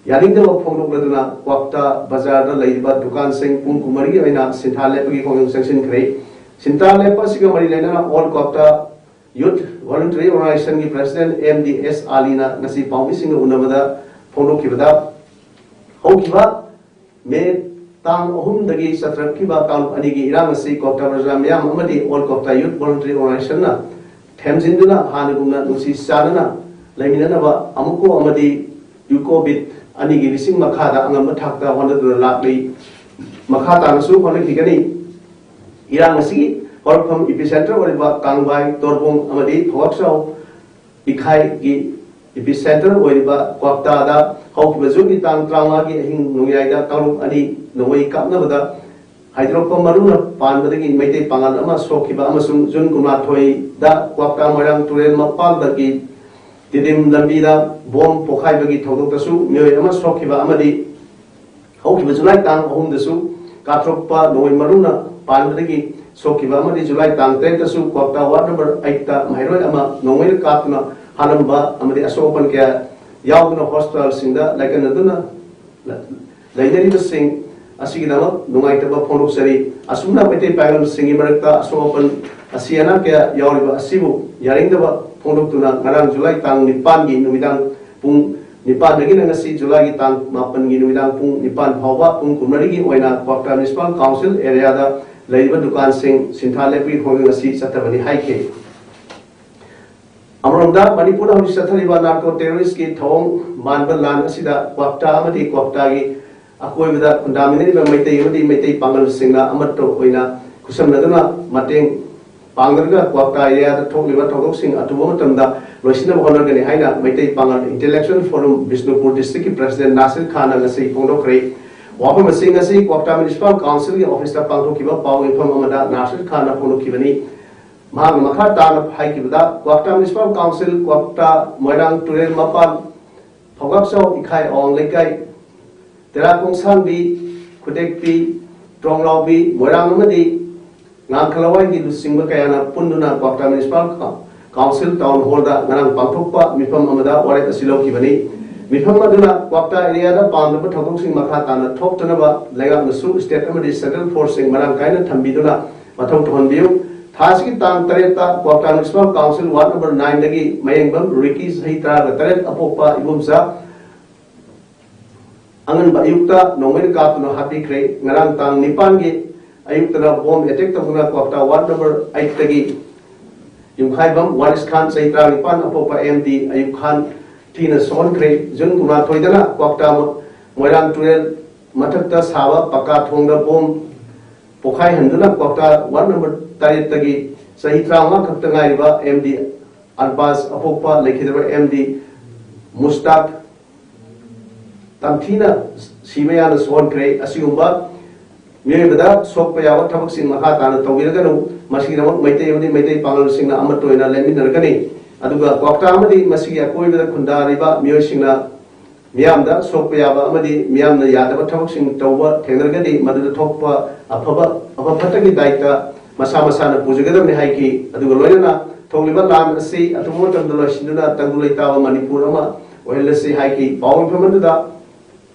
ꯌꯥꯅꯤꯡꯗꯕ ꯐꯣꯡꯗꯣꯛꯂꯗꯨꯅ ꯀ꯭ꯋꯥꯛꯇꯥ ꯕꯖꯥꯔꯗ ꯂꯩꯔꯤꯕ ꯗꯨꯀꯥꯟꯁꯤꯡ ꯄꯨꯡ ꯀꯨꯟꯃꯔꯤꯒꯤ ꯑꯣꯏꯅ ꯁꯤꯟꯊꯥ ꯂꯦꯞꯄꯒꯤ ꯈꯣꯡꯖꯪ ꯆꯪꯁꯤꯟꯈ꯭ꯔꯦ꯫ ꯁꯤꯟꯊꯥ ꯂꯦꯞꯄ ꯑꯁꯤꯒ ꯃꯔꯤ ꯂꯩꯅꯅ ꯑꯣꯜ ꯀ꯭ꯋꯥꯛꯇꯥ ꯌꯨꯠ ꯚꯣꯂꯨꯟꯇꯔꯤ ꯑꯣꯔꯒꯅꯥꯏꯖꯦꯁꯟꯒꯤ ꯄ꯭ꯔꯦꯁꯤꯗꯦꯟꯠ ꯑꯦꯝ ꯗꯤ ꯑꯦꯁ ꯑꯥꯂꯤꯅ ꯉꯁꯤ ꯄꯥꯎꯃꯤꯁꯤꯡꯒ ꯎꯅꯕꯗ ꯐꯣꯡꯗꯣꯛꯈꯤꯕꯗ, ꯍꯧꯈꯤꯕ ꯃꯦ ꯇꯥꯡ ꯑꯍꯨꯝꯗꯒꯤ ꯆꯠꯊꯔꯛꯈꯤꯕ ꯀꯥꯡꯂꯨꯞ ꯑꯅꯤꯒꯤ ꯏꯔꯥꯡ ꯑꯁꯤ ꯀ꯭ꯋꯥꯛꯇꯥ ꯄ꯭ꯔꯖꯥ ꯃꯤꯌꯥꯝ ꯑꯃꯗꯤ ꯑꯣꯜ ꯀ꯭ꯋꯥꯛꯇꯥ ꯌꯨꯠ ꯚꯣꯂꯨꯟꯇꯔꯤ ꯑꯣꯔꯒꯅꯥꯏꯖꯦꯁꯟꯅ ꯊꯦꯝꯖꯤꯟꯗꯨꯅ ꯍꯥꯟꯅꯒꯨꯝꯅ ꯅꯨꯡꯁꯤ ꯆꯥꯟꯅꯅ ꯂꯩꯃꯤꯟꯅꯅꯕ ꯑꯃꯨꯛꯀꯣ ꯑꯃꯗꯤ ꯌꯨꯀꯣ ꯕꯤꯠ ꯑꯅꯤꯒꯤ ꯂꯤꯁꯤꯡ ꯃꯈꯥꯗ ꯑꯉꯝꯕ ꯊꯥꯛꯇ ꯍꯣꯠꯅꯗꯨꯅ ꯂꯥꯛꯂꯤ꯫ ꯃꯈꯥ ꯇꯥꯅꯁꯨ ꯍꯣꯠꯅꯈꯤꯒꯅꯤ꯫ ꯏꯔꯥꯡ ꯑꯁꯤꯒꯤ ꯍꯧꯔꯛꯐꯝ ꯏꯄꯤꯁꯦꯟꯇꯔ ꯑꯣꯏꯔꯤꯕ ꯀꯥꯡꯕꯥꯏ, ꯇꯣꯔꯕꯣꯡ ꯑꯃꯗꯤ ꯐꯋꯥꯛꯆꯥꯎ ꯏꯈꯥꯏꯒꯤ ꯏꯄꯤꯁꯦꯟꯇꯔ ꯑꯣꯏꯔꯤꯕ ꯀ꯭ꯋꯥꯛꯇꯥꯗ ꯍꯧꯈꯤꯕ ꯖꯨꯟꯒꯤ ꯇꯥꯡ ꯇꯔꯥꯃꯉꯥꯒꯤ ꯑꯍꯤꯡ ꯅꯣꯡꯌꯥꯏꯗ ꯀꯥꯡꯂꯨꯞ ꯑꯅꯤ ꯅꯣꯡꯃꯩ ꯀꯥꯞꯅꯕꯗ ꯍꯥꯏꯗꯣꯔꯛꯄ ꯃꯔꯨꯅ ꯄꯥꯟꯕꯗꯒꯤ ꯃꯩꯇꯩ ꯄꯥꯉꯜ ꯑꯃ ꯁꯣꯛꯈꯤꯕ ꯑꯃꯁꯨꯡ ꯖꯨꯟ ꯀꯨꯟꯃꯥꯊꯣꯏꯗ ꯀ꯭ꯋꯥꯛꯇꯥ ꯃꯣꯏꯔꯥꯡ ꯇꯨꯔꯦꯜ ꯃꯄꯥꯟꯗꯒꯤ ꯇꯤꯗꯤꯝ ꯂꯝꯕꯤꯗ ꯕꯣꯝ ꯄꯣꯈꯥꯏꯕꯒꯤ ꯊꯧꯗꯣꯛꯇꯁꯨ ꯃꯤꯑꯣꯏ ꯑꯃ ꯁꯣꯛꯈꯤꯕ ꯑꯃꯗꯤ ꯍꯧꯈꯤꯕ ꯖꯨꯂꯥꯏ ꯇꯥꯡ ꯑꯍꯨꯝꯗꯁꯨ ꯀꯥꯞꯊꯣꯛꯄ ꯅꯣꯡꯃꯩ ꯃꯔꯨꯅ ꯄꯥꯟꯕꯗꯒꯤ ꯁꯣꯛꯈꯤꯕ ꯑꯃꯗꯤ ꯖꯨꯂꯥꯏ ꯇꯥꯡ ꯇꯔꯦꯠꯇꯁꯨ ꯀ꯭ꯋꯥꯛꯇꯥ ꯋꯥꯔꯗ ꯅꯝꯕꯔ ꯑꯩꯠꯇ ꯃꯍꯩꯔꯣꯏ ꯑꯃ ꯅꯣꯡꯃꯩꯅ ꯀꯥꯞꯇꯨꯅ ꯍꯥꯠꯂꯝꯕ ꯑꯃꯗꯤ ꯑꯁꯣꯛ ꯑꯄꯟ ꯀꯌꯥ ꯌꯥꯎꯗꯨꯅ ꯍꯣꯁꯄꯤꯇꯥꯜꯁꯤꯡꯗ ꯂꯥꯏꯀꯠꯅꯗꯨꯅ ꯂꯩꯅꯔꯤꯕꯁꯤꯡ ꯑꯁꯤꯒꯤꯗꯃꯛ ꯅꯨꯡꯉꯥꯏꯇꯕ ꯐꯣꯡꯗꯣꯛꯆꯔꯤ꯫ ꯑꯁꯨꯝꯅ ꯃꯩꯇꯩ ꯄꯥꯏꯔꯝꯁꯤꯡꯒꯤ ꯃꯔꯛꯇ ꯑꯁꯣꯛ ꯑꯄꯟ ꯑꯁꯤ ꯑꯅꯥ ꯀꯌꯥ ꯌꯥꯎꯔꯤꯕ ꯑꯁꯤꯕꯨ ꯌꯥꯅꯤꯡꯗꯕ ꯐꯣꯡꯗꯣꯛꯇꯨꯅ ꯉꯔꯥꯡ ꯖꯨꯂꯥꯏ ꯇꯥꯡ ꯅꯤꯄꯥꯟꯒꯤ ꯅꯨꯃꯤꯗꯥꯡ ꯄꯨꯡ ꯅꯤꯄꯥꯟꯗꯒꯤꯅ ꯉꯁꯤ ꯖꯨꯂꯥꯏꯒꯤ ꯇꯥꯡ ꯃꯥꯄꯟꯒꯤ ꯅꯨꯃꯤꯗꯥꯡ ꯄꯨꯡ ꯅꯤꯄꯥꯟ ꯐꯥꯎꯕ ꯄꯨꯡ ꯀꯨꯟꯃꯔꯤꯒꯤ ꯑꯣꯏꯅ ꯀ꯭ꯋꯥꯛꯇꯥ ꯃ꯭ꯌꯨꯅꯤꯁꯤꯄꯥꯜ ꯀꯥꯎꯟꯁꯤꯜ ꯑꯦꯔꯤꯌꯥꯗ ꯂꯩꯔꯤꯕ ꯗꯨꯀꯥꯟꯁꯤꯡ ꯁꯤꯟꯊꯥ ꯂꯦꯞꯄꯒꯤ ꯈꯣꯡꯖꯪ ꯑꯁꯤ ꯆꯠꯊꯕꯅꯤ ꯍꯥꯏꯈꯤ꯫ ꯑꯃꯔꯣꯝꯗ ꯃꯅꯤꯄꯨꯔꯗ ꯍꯧꯖꯤꯛ ꯆꯠꯊꯔꯤꯕ ꯅꯥꯔꯀꯣ ꯇꯦꯔꯣꯔꯤꯁꯀꯤ ꯊꯧꯑꯣꯡ ꯃꯥꯟꯕ ꯂꯥꯟ ꯑꯁꯤꯗ ꯀ꯭ꯋꯥꯛꯇꯥ ꯑꯃꯗꯤ ꯀ꯭ꯋꯥꯛꯇꯥꯒꯤ ꯑꯀꯣꯏꯕꯗ ꯈꯨꯟꯗꯥꯃꯤꯟꯅꯔꯤꯕ ꯃꯩꯇꯩ ꯑꯃꯗꯤ ꯃꯩꯇꯩ ꯄꯥꯉꯜꯁꯤꯡꯅ ꯑꯃꯠꯇ ꯑꯣꯏꯅ ꯈꯨꯠꯁꯝꯅꯗꯨꯅ ꯃꯇꯦꯡ ꯄꯥꯡꯅꯔꯒ ꯀ꯭ꯋꯥꯛꯇꯥ ꯑꯦꯔꯤꯌꯥꯗ ꯊꯣꯛꯂꯤꯕ ꯊꯧꯗꯣꯛꯁꯤꯡ ꯑꯊꯨꯕ ꯃꯇꯝꯗ ꯂꯣꯏꯁꯤꯟꯅꯕ ꯍꯣꯠꯅꯒꯅꯤ ꯍꯥꯏꯅ ꯃꯩꯇꯩ ꯄꯥꯉꯜ ꯏꯟꯇꯦꯂꯦꯛꯆꯨꯋꯦꯜ ꯐꯣꯔꯝ ꯕꯤꯁꯅꯨꯄꯨꯔ ꯗꯤꯁꯇ꯭ꯔꯤꯛꯀꯤ ꯄ꯭ꯔꯦꯁꯤꯗꯦꯟꯠ ꯅꯥꯁꯤꯔ ꯈꯥꯟꯅ ꯉꯁꯤ ꯐꯣꯡꯗꯣꯛꯈ꯭ꯔꯦ꯫ ꯋꯥꯐꯝ ꯑꯁꯤ ꯉꯁꯤ ꯀ꯭ꯋꯥꯛꯇꯥ ꯃ꯭ꯌꯨꯅꯤꯁꯤꯄꯥꯜ ꯀꯥꯎꯟꯁꯤꯜꯒꯤ ꯑꯣꯐꯤꯁꯇ ꯄꯥꯡꯊꯣꯛꯈꯤꯕ ꯄꯥꯎ ꯃꯤꯐꯝ ꯑꯃꯗ ꯅꯥꯁꯤꯔ ꯈꯥꯟꯅ ꯐꯣꯡꯗꯣꯛꯈꯤꯕꯅꯤ꯫ ꯃꯍꯥꯛꯅ ꯃꯈꯥ ꯇꯥꯅ ꯍꯥꯏꯈꯤꯕꯗ, ꯀ꯭ꯋꯥꯛꯇꯥ ꯃ꯭ꯌꯨꯅꯤꯁꯤꯄꯥꯜ ꯀꯥꯎꯟꯁꯤꯜ, ꯀ꯭ꯋꯥꯛꯇꯥ, ꯃꯣꯏꯔꯥꯡ ꯇꯨꯔꯦꯜ ꯃꯄꯥꯟ, ꯐꯧꯒꯥꯛꯆꯥꯎ ꯏꯈꯥꯏ ꯑꯋꯥꯡ ꯂꯩꯀꯥꯏ, ꯇꯦꯔꯥ ꯈꯣꯡꯁꯥꯡꯕꯤ, ꯈꯨꯗꯦꯛꯄꯤ, ꯇ꯭ꯔꯣꯡꯂꯥꯎꯕꯤ, ꯃꯣꯏꯔꯥꯡ ꯑꯃꯗꯤ ꯉꯥꯡꯈ ꯂꯋꯥꯏꯒꯤ ꯂꯨꯆꯤꯡꯕ ꯀꯌꯥꯅ ꯄꯨꯟꯗꯨꯅ ꯀ꯭ꯋꯥꯛꯇꯥ ꯃ꯭ꯌꯨꯅꯤꯁꯤꯄꯥꯜ ꯀꯥꯎꯟꯁꯤꯜ ꯇꯥꯎꯟ ꯍꯣꯜꯗ ꯉꯔꯥꯡ ꯄꯥꯡꯊꯣꯛꯄ ꯃꯤꯐꯝ ꯑꯃꯗ ꯋꯥꯔꯦꯞ ꯑꯁꯤ ꯂꯧꯈꯤꯕꯅꯤ꯫ ꯃꯤꯐꯝ ꯑꯗꯨꯅ ꯀ꯭ꯋꯥꯛꯇꯥ ꯑꯦꯔꯤꯌꯥꯗ ꯄꯥꯝꯗꯕ ꯊꯧꯗꯣꯛꯁꯤꯡ ꯃꯈꯥ ꯇꯥꯅ ꯊꯣꯛꯇꯅꯕ ꯂꯩꯉꯥꯛꯅꯁꯨ ꯁ꯭ꯇꯦꯠ ꯑꯃꯗꯤ ꯁꯦꯟꯇ꯭ꯔꯦꯜ ꯐꯣꯔꯁꯁꯤꯡ ꯃꯔꯥꯡ ꯀꯥꯏꯅ ꯊꯝꯕꯤꯗꯨꯅ ꯃꯊꯧ ꯇꯧꯍꯟꯕꯤꯌꯨ꯫ ꯊꯥ ꯑꯁꯤꯒꯤ ꯇꯥꯡ ꯇꯔꯦꯠꯇ ꯀ꯭ꯋꯥꯛꯇꯥ ꯃ꯭ꯌꯨꯅꯤꯁꯤꯄꯥꯜ ꯀꯥꯎꯟꯁꯤꯜ ꯋꯥꯔꯗ ꯅꯝꯕꯔ ꯅꯥꯏꯟꯗꯒꯤ ꯃꯌꯦꯡꯕꯝ ꯔꯤꯀꯤ, ꯆꯍꯤ ꯇꯔꯥꯒ ꯇꯔꯦꯠ, ꯑꯄꯣꯛꯄ ꯏꯕꯣꯝꯆꯥ ꯑꯉꯟꯕ ꯑꯌꯨꯛꯇ ꯅꯣꯡꯃꯩꯅ ꯀꯥꯞꯇꯨꯅ ꯍꯥꯠꯄꯤꯈ꯭ꯔꯦ꯫ ꯉꯔꯥꯡ ꯇꯥꯡ ꯅꯤꯄꯥꯟꯒꯤ ꯑꯌꯨꯛꯇꯅ ꯕꯣꯝ ꯑꯦꯇꯦꯛ ꯇꯧꯗꯨꯅ ꯀ꯭ꯋꯥꯛꯇꯥ ꯋꯥꯔꯗ ꯅꯝꯕꯔ ꯑꯩꯠꯇꯒꯤ ꯌꯨꯝꯈꯥꯏꯕꯝ ꯋꯥꯔꯤꯁ ꯈꯥꯟ, ꯆꯍꯤ ꯇꯔꯥꯅꯤꯄꯥꯟ, ꯑꯄꯣꯛꯄ ꯑꯦꯝ ꯗꯤ ꯑꯌꯨꯕ ꯈꯥꯟ, ꯊꯤꯅ ꯁꯣꯛꯍꯟꯈ꯭ꯔꯦ꯫ ꯖꯨꯟ ꯀꯨꯟꯃꯥꯊꯣꯏꯗꯅ ꯀ꯭ꯋꯥꯛꯇꯥ ꯃꯣꯏꯔꯥꯡ ꯇꯨꯔꯦꯜ ꯃꯊꯛꯇ ꯁꯥꯕ ꯄꯀꯥ ꯊꯣꯡꯗ ꯕꯣꯝ ꯄꯣꯈꯥꯏꯍꯟꯗꯨꯅ ꯀ꯭ꯋꯥꯛꯇꯥ ꯋꯥꯔꯗ ꯅꯝꯕꯔ ꯇꯔꯦꯠꯇꯒꯤ ꯆꯍꯤ ꯇꯔꯥꯃꯉꯥ ꯈꯛꯇ ꯉꯥꯏꯔꯤꯕ ꯑꯦꯝ ꯗꯤ ꯑꯜꯕꯥꯁ, ꯑꯄꯣꯛꯄ ꯂꯩꯈꯤꯗꯕ ꯑꯦꯝ ꯗꯤ ꯃꯨꯁꯇꯥꯛ ꯇꯝꯊꯤꯅ ꯁꯤꯕ ꯌꯥꯅ ꯁꯣꯛꯍꯟꯈ꯭ꯔꯦ꯫ ꯑꯁꯤꯒꯨꯝꯕ ꯃꯤꯑꯣꯏꯕꯗ ꯁꯣꯛꯄ ꯌꯥꯕ ꯊꯕꯛꯁꯤꯡ ꯃꯈꯥ ꯇꯥꯅ ꯇꯧꯕꯤꯔꯒꯅꯨ꯫ ꯃꯁꯤꯒꯤꯗꯃꯛ ꯃꯩꯇꯩ ꯑꯃꯗꯤ ꯃꯩꯇꯩ ꯄꯥꯉꯜꯁꯤꯡꯅ ꯑꯃꯠꯇ ꯑꯣꯏꯅ ꯂꯦꯞꯃꯤꯟꯅꯔꯒꯅꯤ꯫ ꯑꯗꯨꯒ ꯀ꯭ꯋꯥꯛꯇꯥ ꯑꯃꯗꯤ ꯃꯁꯤꯒꯤ ꯑꯀꯣꯏꯕꯗ ꯈꯨꯟꯗꯥꯔꯤꯕ ꯃꯤꯑꯣꯏꯁꯤꯡꯅ ꯃꯤꯌꯥꯝꯗ ꯁꯣꯛꯄ ꯌꯥꯕ ꯑꯃꯗꯤ ꯃꯤꯌꯥꯝꯅ ꯌꯥꯗꯕ ꯊꯕꯛꯁꯤꯡ ꯇꯧꯕ ꯊꯦꯡꯅꯔꯒꯗꯤ ꯃꯗꯨꯗ ꯊꯣꯛꯄ ꯑꯐꯕ, ꯑꯐ ꯐꯠꯇꯒꯤ ꯗꯥꯏꯇ ꯃꯁꯥ ꯃꯁꯥꯅ ꯄꯨꯖꯒꯗꯕꯅꯤ ꯍꯥꯏꯈꯤ꯫ ꯑꯗꯨꯒ ꯂꯣꯏꯅꯅ ꯊꯣꯛꯂꯤꯕ ꯂꯥꯟ ꯑꯁꯤ ꯑꯊꯨꯕ ꯃꯇꯝꯗ ꯂꯣꯏꯁꯤꯟꯗꯨꯅ ꯇꯪꯗꯨ ꯂꯩꯇꯥꯕ ꯃꯅꯤꯄꯨꯔ ꯑꯃ ꯑꯣꯏꯍꯜꯂꯁꯤ ꯍꯥꯏꯈꯤ꯫ ꯄꯥꯎ ꯃꯤꯐꯝ ꯑꯗꯨꯗ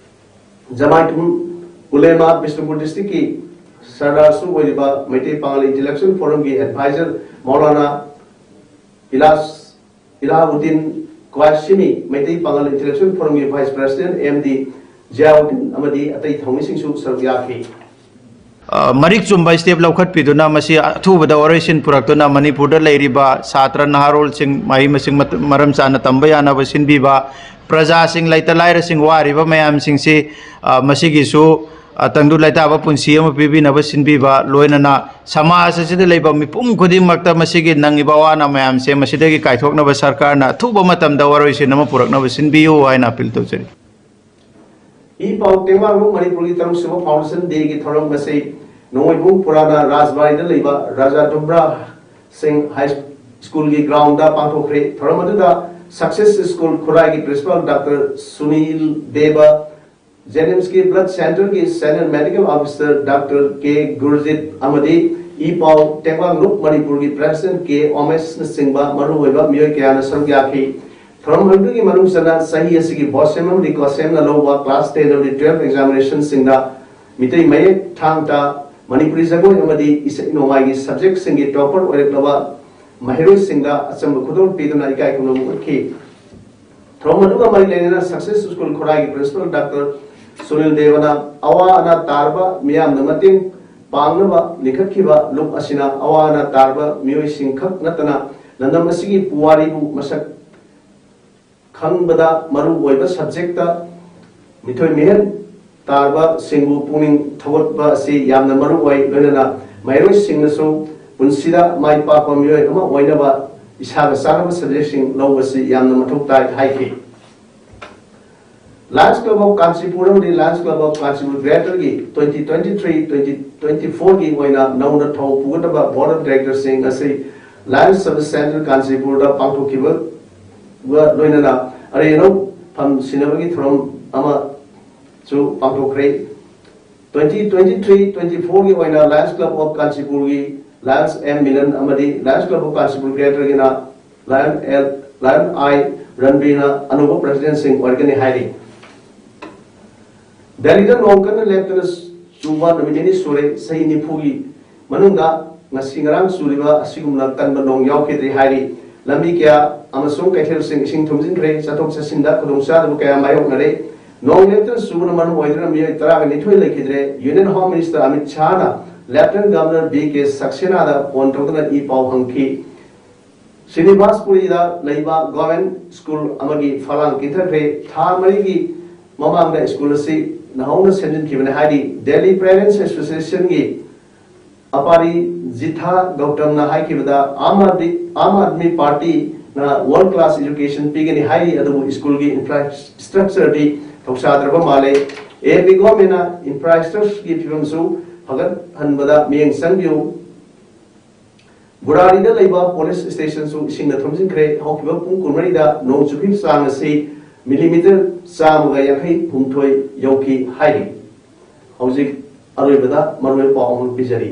ꯖꯃꯥꯏꯇꯨꯝ ꯎꯂꯦꯃꯥ ꯕꯤꯁꯅꯨꯄꯨꯔ ꯗꯤꯁꯇ꯭ꯔꯤꯛꯀꯤ ꯁꯔꯗꯥꯔꯁꯨ ꯑꯣꯏꯔꯤꯕ ꯃꯩꯇꯩ ꯄꯥꯉꯜ ꯏꯟꯇꯦꯂꯦꯛꯆꯨꯋꯦꯜ ꯐꯣꯔꯝꯒꯤ ꯑꯦꯗꯚꯥꯏꯖꯔ ꯃꯧꯂꯥꯅꯥ ꯏꯂꯥꯁ, ꯏꯂꯥꯍꯨꯗꯤꯟ ꯀ꯭ꯋꯥꯁꯤꯃꯤ, ꯃꯩꯇꯩ ꯄꯥꯉꯜ ꯏꯟꯇꯦꯂꯦꯛꯆꯨꯋꯦꯜ ꯐꯣꯔꯝꯒꯤ ꯚꯥꯏꯁ ꯄ꯭ꯔꯦꯁꯤꯗꯦꯟꯠ ꯑꯦꯝ ꯗꯤ ꯖꯤꯌꯥꯎꯗꯤꯟ ꯑꯃꯗꯤ ꯑꯇꯩ ꯊꯧꯃꯤꯁꯤꯡꯁꯨ ꯁꯔꯨꯛ ꯌꯥꯈꯤ꯫ ꯑ, ꯃꯔꯤꯛ ꯆꯨꯝꯕ ꯁ꯭ꯇꯦꯞ ꯂꯧꯈꯠꯄꯤꯗꯨꯅ ꯃꯁꯤ ꯑꯊꯨꯕꯗ ꯋꯥꯔꯣꯏꯁꯤꯟ ꯄꯨꯔꯛꯇꯨꯅ ꯃꯅꯤꯄꯨꯔꯗ ꯂꯩꯔꯤꯕ ꯁꯥꯇ꯭ꯔ ꯅꯍꯥꯔꯣꯜꯁꯤꯡ, ꯃꯍꯩ ꯃꯁꯤꯡ ꯃꯔꯝ ꯆꯥꯅ ꯇꯝꯕ ꯌꯥꯅꯕ ꯁꯤꯟꯕꯤꯕ, ꯄ꯭ꯔꯖꯥꯁꯤꯡ, ꯂꯩꯇ ꯂꯥꯏꯔꯁꯤꯡ ꯋꯥꯔꯤꯕ ꯃꯌꯥꯝꯁꯤꯡꯁꯤ, ꯑ, ꯃꯁꯤꯒꯤꯁꯨ, ꯑ, ꯇꯪꯗꯨ ꯂꯩꯇꯥꯕ ꯄꯨꯟꯁꯤ ꯑꯃ ꯄꯤꯕꯤꯅꯕ ꯁꯤꯟꯕꯤꯕ, ꯂꯣꯏꯅꯅ ꯁꯃꯥꯖ ꯑꯁꯤꯗ ꯂꯩꯕ ꯃꯤꯄꯨꯝ ꯈꯨꯗꯤꯡꯃꯛꯇ ꯃꯁꯤꯒꯤ ꯅꯪꯉꯤꯕ ꯑꯋꯥ ꯑꯅꯥ ꯃꯌꯥꯝꯁꯦ ꯃꯁꯤꯗꯒꯤ ꯀꯥꯏꯊꯣꯛꯅꯕ ꯁꯔꯀꯥꯔꯅ ꯑꯊꯨꯕ ꯃꯇꯝꯗ ꯋꯥꯔꯣꯏꯁꯤꯟ ꯑꯃ ꯄꯨꯔꯛꯅꯕ ꯁꯤꯟꯕꯤꯌꯨ ꯍꯥꯏꯅ ꯑꯄꯤꯜ ꯇꯧꯖꯔꯤ꯫ ꯏ ꯄꯥꯎ ꯇꯦꯡꯕꯥꯡꯂꯨ ꯃꯅꯤꯄꯨꯔꯒꯤ ꯇꯔꯨꯛ ꯁꯨꯕ ꯐꯥꯎꯟꯗꯦꯁꯟ ꯗꯦꯒꯤ ꯊꯧꯔꯝ ꯑꯁꯤ ꯅꯣꯡꯃꯩꯕꯨꯡ ꯄꯨꯔꯥꯅ ꯔꯥꯖꯕꯥꯔꯤꯗ ꯂꯩꯕ ꯔꯥꯖꯥ ꯗꯨꯝꯕ꯭ꯔꯥ ꯁꯤꯡ ꯍꯥꯏ ꯁ꯭ꯀꯨꯜꯒꯤ ꯒ꯭ꯔꯥꯎꯟꯗ ꯄꯥꯡꯊꯣꯛꯈ꯭ꯔꯦ꯫ ꯊꯧꯔꯝ ꯑꯗꯨꯗ ꯁꯛꯁꯦꯁ ꯁ꯭ꯀꯨꯜ ꯈꯨꯔꯥꯏꯒꯤ ꯄ꯭ꯔꯤꯟꯁꯤꯄꯥꯜ ꯗꯥꯛꯇꯔ ꯁꯨꯅꯤꯜ ꯗꯦꯕ, ꯖꯦꯅꯤꯝꯁꯀꯤ ꯕ꯭ꯂꯗ ꯁꯦꯟꯇꯔꯒꯤ senior medical officer doctor K Gurjit ꯑꯃꯗꯤ ꯏ ꯄꯥꯎ ꯇꯦꯡꯕꯥꯡꯂꯨꯞ ꯃꯅꯤꯄꯨꯔꯒꯤ ꯄ꯭ꯔꯦꯁꯤꯗꯦꯟ ꯀꯦ ꯑꯣꯃꯦꯁꯅꯆꯤꯡꯕ ꯃꯔꯨꯑꯣꯏꯕ ꯃꯤꯑꯣꯏ ꯀꯌꯥꯅ ꯁꯔꯨꯛ ꯌꯥꯈꯤ꯫ ꯊꯧꯔꯝ ꯑꯗꯨꯒꯤ ꯃꯅꯨꯡ ꯆꯟꯅ ꯆꯍꯤ ꯑꯁꯤꯒꯤ ꯕꯣꯁꯦꯝ ꯑꯃꯗꯤ ꯀꯣꯁꯦꯝꯅ ꯂꯧꯕ ꯀ꯭ꯂꯥꯁ ꯇꯦꯟ ꯑꯃꯗꯤ ꯇꯨꯋꯦꯜꯐ ꯑꯦꯛꯖꯥꯃꯤꯅꯦꯁꯟꯁꯤꯡꯗ ꯃꯤꯇꯩ ꯃꯌꯦꯛ, ꯊꯥꯡ ꯇꯥ, ꯃꯅꯤꯄꯨꯔꯤ ꯖꯒꯣꯏ ꯑꯃꯗꯤ ꯏꯁꯩ ꯅꯣꯡꯃꯥꯏꯒꯤ ꯁꯕꯖꯦꯛꯁꯤꯡꯒꯤ ꯇꯣꯄꯔ ꯑꯣꯏꯔꯛꯂꯕ ꯃꯍꯩꯔꯣꯏꯁꯤꯡꯗ ꯑꯆꯝꯕ ꯈꯨꯗꯣꯜ ꯄꯤꯗꯨꯅ ꯏꯀꯥꯏ ꯈꯨꯝꯅꯕ ꯎꯠꯈꯤ꯫ ꯊꯧꯔꯝ ꯑꯗꯨꯒ ꯃꯔꯤ ꯂꯩꯅꯅ ꯁꯛꯁꯦꯁ ꯁ꯭ꯀꯨꯜ ꯈꯨꯔꯥꯏꯒꯤ ꯄ꯭ꯔꯤꯟꯁꯤꯄꯥꯜ ꯗꯥꯛꯇꯔ ꯁꯨꯅꯤꯜ ꯗꯦꯕꯅ ꯑꯋꯥ ꯑꯅꯥ ꯇꯥꯔꯕ ꯃꯤꯌꯥꯝꯅ ꯃꯇꯦꯡ ꯄꯥꯡꯅꯕ ꯂꯤꯡꯈꯠꯈꯤꯕ ꯂꯨꯞ ꯑꯁꯤꯅ ꯑꯋꯥ ꯑꯅꯥ ꯇꯥꯔꯕ ꯃꯤꯑꯣꯏꯁꯤꯡ ꯈꯛ ꯅꯠꯇꯅ ꯂꯝꯗꯝ ꯑꯁꯤꯒꯤ ꯄꯨꯋꯥꯔꯤꯕꯨ ꯃꯁꯛ ꯈꯪꯕꯗ ꯃꯔꯨ ꯑꯣꯏꯕ ꯁꯕꯖꯦꯛꯇ ꯃꯤꯊꯣꯏ ꯃꯤꯍꯦꯟ ꯇꯥꯔꯕꯁꯤꯡꯕꯨ ꯄꯨꯛꯅꯤꯡ ꯊꯧꯒꯠꯄ ꯑꯁꯤ ꯌꯥꯝꯅ ꯃꯔꯨ ꯑꯣꯏ꯫ ꯂꯣꯏꯅꯅ ꯃꯍꯩꯔꯣꯏꯁꯤꯡꯅꯁꯨ ꯄꯨꯟꯁꯤꯗ ꯃꯥꯏ ꯄꯥꯛꯄ ꯃꯤꯑꯣꯏ ꯑꯃ ꯑꯣꯏꯅꯕ ꯏꯁꯥꯒ ꯆꯥꯟꯅꯕ ꯁꯕꯖꯦꯛꯁꯤꯡ ꯂꯧꯕꯁꯤ ꯌꯥꯝꯅ ꯃꯊꯧ ꯇꯥꯏ ꯍꯥꯏꯈꯤ꯫ ꯂꯥꯌꯟꯁ ꯀ꯭ꯂꯕ ꯑꯣꯐ ꯀꯥꯟꯆꯤꯄꯨꯔ ꯑꯃꯗꯤ ꯂꯥꯌꯟꯁ ꯀ꯭ꯂꯕ ꯑꯣꯐ ꯀꯥꯟꯆꯤꯄꯨꯔ ꯒ꯭ꯔꯦꯇꯔꯒꯤ twenty twenty three twenty twenty ꯐꯣꯔꯒꯤ ꯑꯣꯏꯅ ꯅꯧꯅ ꯊꯧ ꯄꯨꯒꯗꯕ ꯕꯣꯔꯗ ꯑꯣꯐ ꯗꯥꯏꯔꯦꯛꯇꯔꯁꯤꯡ ꯑꯁꯤ ꯂꯥꯌꯟꯁ ꯁꯕ ꯁꯦꯟꯇꯔ ꯀꯥꯟꯆꯤꯄꯨꯔꯗ ꯄꯥꯡꯊꯣꯛꯈꯤꯕꯒ ꯂꯣꯏꯅꯅ ꯑꯔꯩ ꯑꯅꯧ ꯐꯝ ꯁꯤꯟꯅꯕꯒꯤ ꯊꯧꯔꯝ ꯑꯃꯁꯨ ꯄꯥꯡꯊꯣꯛꯈ꯭ꯔꯦ꯫ ꯇ꯭ꯋꯦꯟꯇꯤ ꯇ꯭ꯋꯦꯟꯇꯤ ꯊ꯭ꯔꯤ ꯇ꯭ꯋꯦꯟꯇꯤ ꯐꯣꯔꯒꯤ ꯑꯣꯏꯅ ꯂꯥꯌꯟꯁ ꯀ꯭ꯂꯕ ꯑꯣꯐ ꯀꯥꯟꯆꯤꯄꯨꯔꯒꯤ ꯂꯥꯌꯟꯁ ꯑꯦꯝ ꯃꯤꯂꯟ ꯑꯃꯗꯤ ꯂꯥꯌꯟꯁ ꯀ꯭ꯂꯕ ꯑꯣꯐ ꯀꯥꯟꯆꯤꯄꯨꯔ ꯒ꯭ꯔꯦꯇꯔꯒꯤꯅ ꯂꯥꯌꯟ ꯑꯦꯜ, ꯂꯥꯌꯟ ꯑꯥꯏ ꯔꯟꯕꯤꯔꯅ ꯑꯅꯧꯕ ꯄ꯭ꯔꯦꯁꯤꯗꯦꯟꯁꯤꯡ ꯑꯣꯏꯔꯒꯅꯤ ꯍꯥꯏꯔꯤ꯫ ꯗꯦꯜꯂꯤꯗ ꯅꯣꯡ ꯀꯟꯅ ꯂꯦꯞꯇꯅ ꯆꯨꯕ ꯅꯨꯃꯤꯠ ꯅꯤꯅꯤ ꯁꯨꯔꯦ꯫ ꯆꯍꯤ ꯅꯤꯐꯨꯒꯤ ꯃꯅꯨꯡꯗ ꯉꯁꯤ ꯉꯔꯥꯡ ꯆꯨꯔꯤꯕ ꯑꯁꯤꯒꯨꯝꯅ ꯀꯟꯕ ꯅꯣꯡ ꯌꯥꯎꯈꯤꯗ꯭ꯔꯤ ꯍꯥꯏꯔꯤ꯫ ꯂꯝꯕꯤ ꯀꯌꯥ ꯑꯃꯁꯨꯡ ꯀꯩꯊꯦꯜꯁꯤꯡ ꯏꯁꯤꯡ ꯊꯨꯝꯖꯤꯟꯈ꯭ꯔꯦ꯫ ꯆꯠꯊꯣꯛ ꯆꯠꯁꯤꯟꯗ ꯈꯨꯗꯣꯡꯆꯥꯗꯕ ꯀꯌꯥ ꯃꯥꯌꯣꯛꯅꯔꯦ꯫ ꯅꯣꯡ ꯂꯦꯞꯇꯅ ꯆꯨꯕꯅ ꯃꯔꯝ ꯑꯣꯏꯗꯨꯅ ꯃꯤꯑꯣꯏ ꯇꯔꯥꯒ ꯅꯤꯊꯣꯏ ꯂꯩꯈꯤꯗ꯭ꯔꯦ꯫ ꯌꯨꯅꯤꯌꯟ ꯍꯣꯝ ꯃꯤꯅꯤꯁꯇꯔ ꯑꯃꯤꯠ ꯁꯥꯍꯅ ꯂꯦꯐꯇꯤꯅꯦꯟꯠ ꯒꯚꯔꯅꯔ ꯕꯤ ꯀꯦ ꯁꯛꯁꯦꯅꯥꯗ ꯐꯣꯟ ꯇꯧꯗꯨꯅ ꯏ ꯄꯥꯎ ꯍꯪꯈꯤ꯫ ꯁ꯭ꯔꯤꯅꯤꯕꯥꯁꯄꯨꯔꯤꯗ ꯂꯩꯕ ꯒꯚꯔꯟꯃꯦꯟꯠ ꯁ꯭ꯀꯨꯜ ꯑꯃꯒꯤ ꯐꯂꯥꯡ ꯀꯤꯟꯊꯈ꯭ꯔꯦ꯫ ꯊꯥ ꯃꯔꯤꯒꯤ ꯃꯃꯥꯡꯗ ꯁ꯭ꯀꯨꯜ ꯑꯁꯤ ꯅꯧꯍꯧꯅ ꯁꯦꯝꯖꯤꯟꯈꯤꯕꯅꯤ ꯍꯥꯏꯔꯤ꯫ Delhi parents ꯑꯦꯁꯣꯁꯤꯌꯦꯁꯟꯒꯤ ꯑꯄꯥꯔꯤꯖꯤꯊꯥ ꯒꯧꯇꯝꯅ ꯍꯥꯏꯈꯤꯕꯗ, Aam Aadmi, Aam Aadmi ꯄꯥꯔꯇꯤꯅ world class education ꯄꯤꯒꯅꯤ ꯍꯥꯏꯔꯤ, ꯑꯗꯨꯕꯨ ꯁ꯭ꯀꯨꯜꯒꯤ ꯏꯟꯐ꯭ꯔꯥꯁ꯭ꯇ꯭ꯔꯛꯆꯔꯗꯤ ꯊꯧꯁꯥꯗ꯭ꯔꯕ ꯃꯥꯜꯂꯦ꯫ ꯑꯦ ꯄꯤ ꯒꯣꯔꯃꯦꯟꯅ ꯏꯟꯐ꯭ꯔꯥꯁ꯭ꯇ꯭ꯔꯛꯆꯔꯒꯤ ꯐꯤꯕꯝꯁꯨ ꯐꯒꯠꯍꯟꯕꯗ ꯃꯤꯠꯌꯦꯡ ꯆꯪꯕꯤꯌꯨ꯫ ꯕꯨꯔꯥꯔꯤꯗ ꯂꯩꯕ ꯄꯨꯂꯤꯁ ꯁ꯭ꯇꯦꯁꯟꯁꯨ ꯏꯁꯤꯡꯅ ꯊꯨꯝꯖꯤꯟꯈ꯭ꯔꯦ꯫ ꯍꯧꯈꯤꯕ ꯄꯨꯡ ꯀꯨꯟꯃꯔꯤꯗ ꯅꯣꯡ ꯆꯨꯈꯤꯕ ꯆꯥꯡ ꯑꯁꯤ ꯃꯤꯂꯤꯃꯤꯇꯔ ꯆꯥꯝꯃꯒ ꯌꯥꯡꯈꯩ ꯍꯨꯝꯗꯣꯏ ꯌꯧꯈꯤ ꯍꯥꯏꯔꯤ꯫ ꯍꯧꯖꯤꯛ ꯑꯔꯣꯏꯕꯗ ꯃꯔꯨꯑꯣꯏꯕ ꯄꯥꯎ ꯑꯃ ꯄꯤꯖꯔꯤ꯫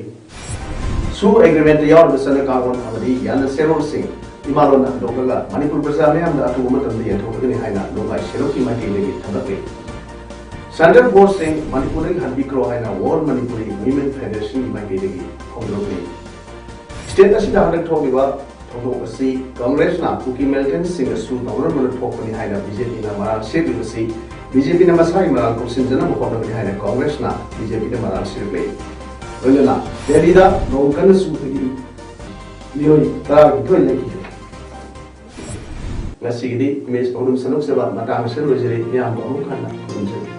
ꯁꯨ ꯑꯦꯒ꯭ꯔꯤꯃꯦꯟꯇ ꯌꯥꯎꯔꯤꯕ ꯆꯠꯅ ꯀꯥꯡꯂꯣꯟ ꯑꯃꯗꯤ ꯌꯥꯅ ꯁꯦꯔꯣꯜꯁꯤꯡ ꯏꯃꯥ ꯂꯣꯟꯗ ꯍꯟꯗꯣꯛꯂꯒ ꯃꯅꯤꯄꯨꯔ ꯄ꯭ꯔꯖꯥ ꯃꯤꯌꯥꯝꯗ ꯑꯊꯨꯕ ꯃꯇꯝꯗ ꯌꯦꯟꯊꯣꯛꯀꯅꯤ ꯍꯥꯏꯅ ꯅꯣꯡꯃꯥꯏ ꯁꯦꯔꯧꯒꯤ ꯃꯥꯏꯀꯩꯗꯒꯤ ꯊꯝꯂꯛꯂꯤ꯫ ꯁꯦꯟꯇ꯭ꯔꯦꯜ ꯐꯣꯔꯁꯁꯤꯡ ꯃꯅꯤꯄꯨꯔꯗꯒꯤ ꯍꯟꯕꯤꯈ꯭ꯔꯣ ꯍꯥꯏꯅ ꯋꯥꯔꯜ ꯃꯅꯤꯄꯨꯔꯤ ꯋꯤꯃꯦꯟ ꯐꯦꯗꯦꯔꯦꯁꯟꯒꯤ ꯃꯥꯏꯀꯩꯗꯒꯤ ꯐꯣꯡꯗꯣꯔꯛꯂꯤ꯫ ꯁ꯭ꯇꯦꯠ ꯑꯁꯤꯗ ꯍꯟꯗꯛ ꯊꯣꯛꯂꯤꯕ ꯊꯧꯗꯣꯛ ꯑꯁꯤ ꯀꯪꯒ꯭ꯔꯦꯁꯅ ꯀꯨꯀꯤ ꯃꯤꯂꯤꯇꯦꯟꯠꯁꯤꯡꯒꯁꯨ ꯇꯧꯅꯔꯝꯕꯅ ꯊꯣꯛꯄꯅꯤ ꯍꯥꯏꯅ ꯕꯤ ꯖꯦ ꯄꯤꯅ ꯃꯔꯥꯜ ꯁꯤꯔꯛꯂꯤꯕꯁꯤ ꯕꯤ ꯖꯦ ꯄꯤꯅ ꯃꯁꯥꯒꯤ ꯃꯔꯥꯜ ꯀꯣꯛꯁꯤꯟꯖꯅꯕ ꯍꯣꯠꯅꯕꯅꯤ ꯍꯥꯏꯅ ꯀꯪꯒ꯭ꯔꯦꯁꯅ ꯕꯤ ꯖꯦ ꯄꯤꯗ ꯃꯔꯥꯜ ꯁꯤꯔꯛꯂꯤ꯫ ꯂꯣꯏꯅꯅ ꯗꯦꯜꯂꯤꯗ ꯅꯣꯡ ꯀꯟꯅ ꯆꯨꯕꯗꯒꯤ ꯃꯤꯑꯣꯏ ꯇꯔꯥꯅꯤꯊꯣꯏ ꯂꯩꯈꯤꯗꯦ꯫ ꯉꯁꯤꯒꯤꯗꯤ ꯏꯃꯦꯖ ꯄꯥꯎꯗꯝ ꯁꯟꯗꯣꯛꯆꯕ ꯃꯇꯥꯡ ꯑꯁꯤꯗ ꯂꯣꯏꯖꯔꯦ꯫ ꯃꯤꯌꯥꯝꯕꯨ ꯑꯃꯨꯛ ꯍꯟꯅ ꯈꯨꯔꯨꯝꯖꯔꯤ꯫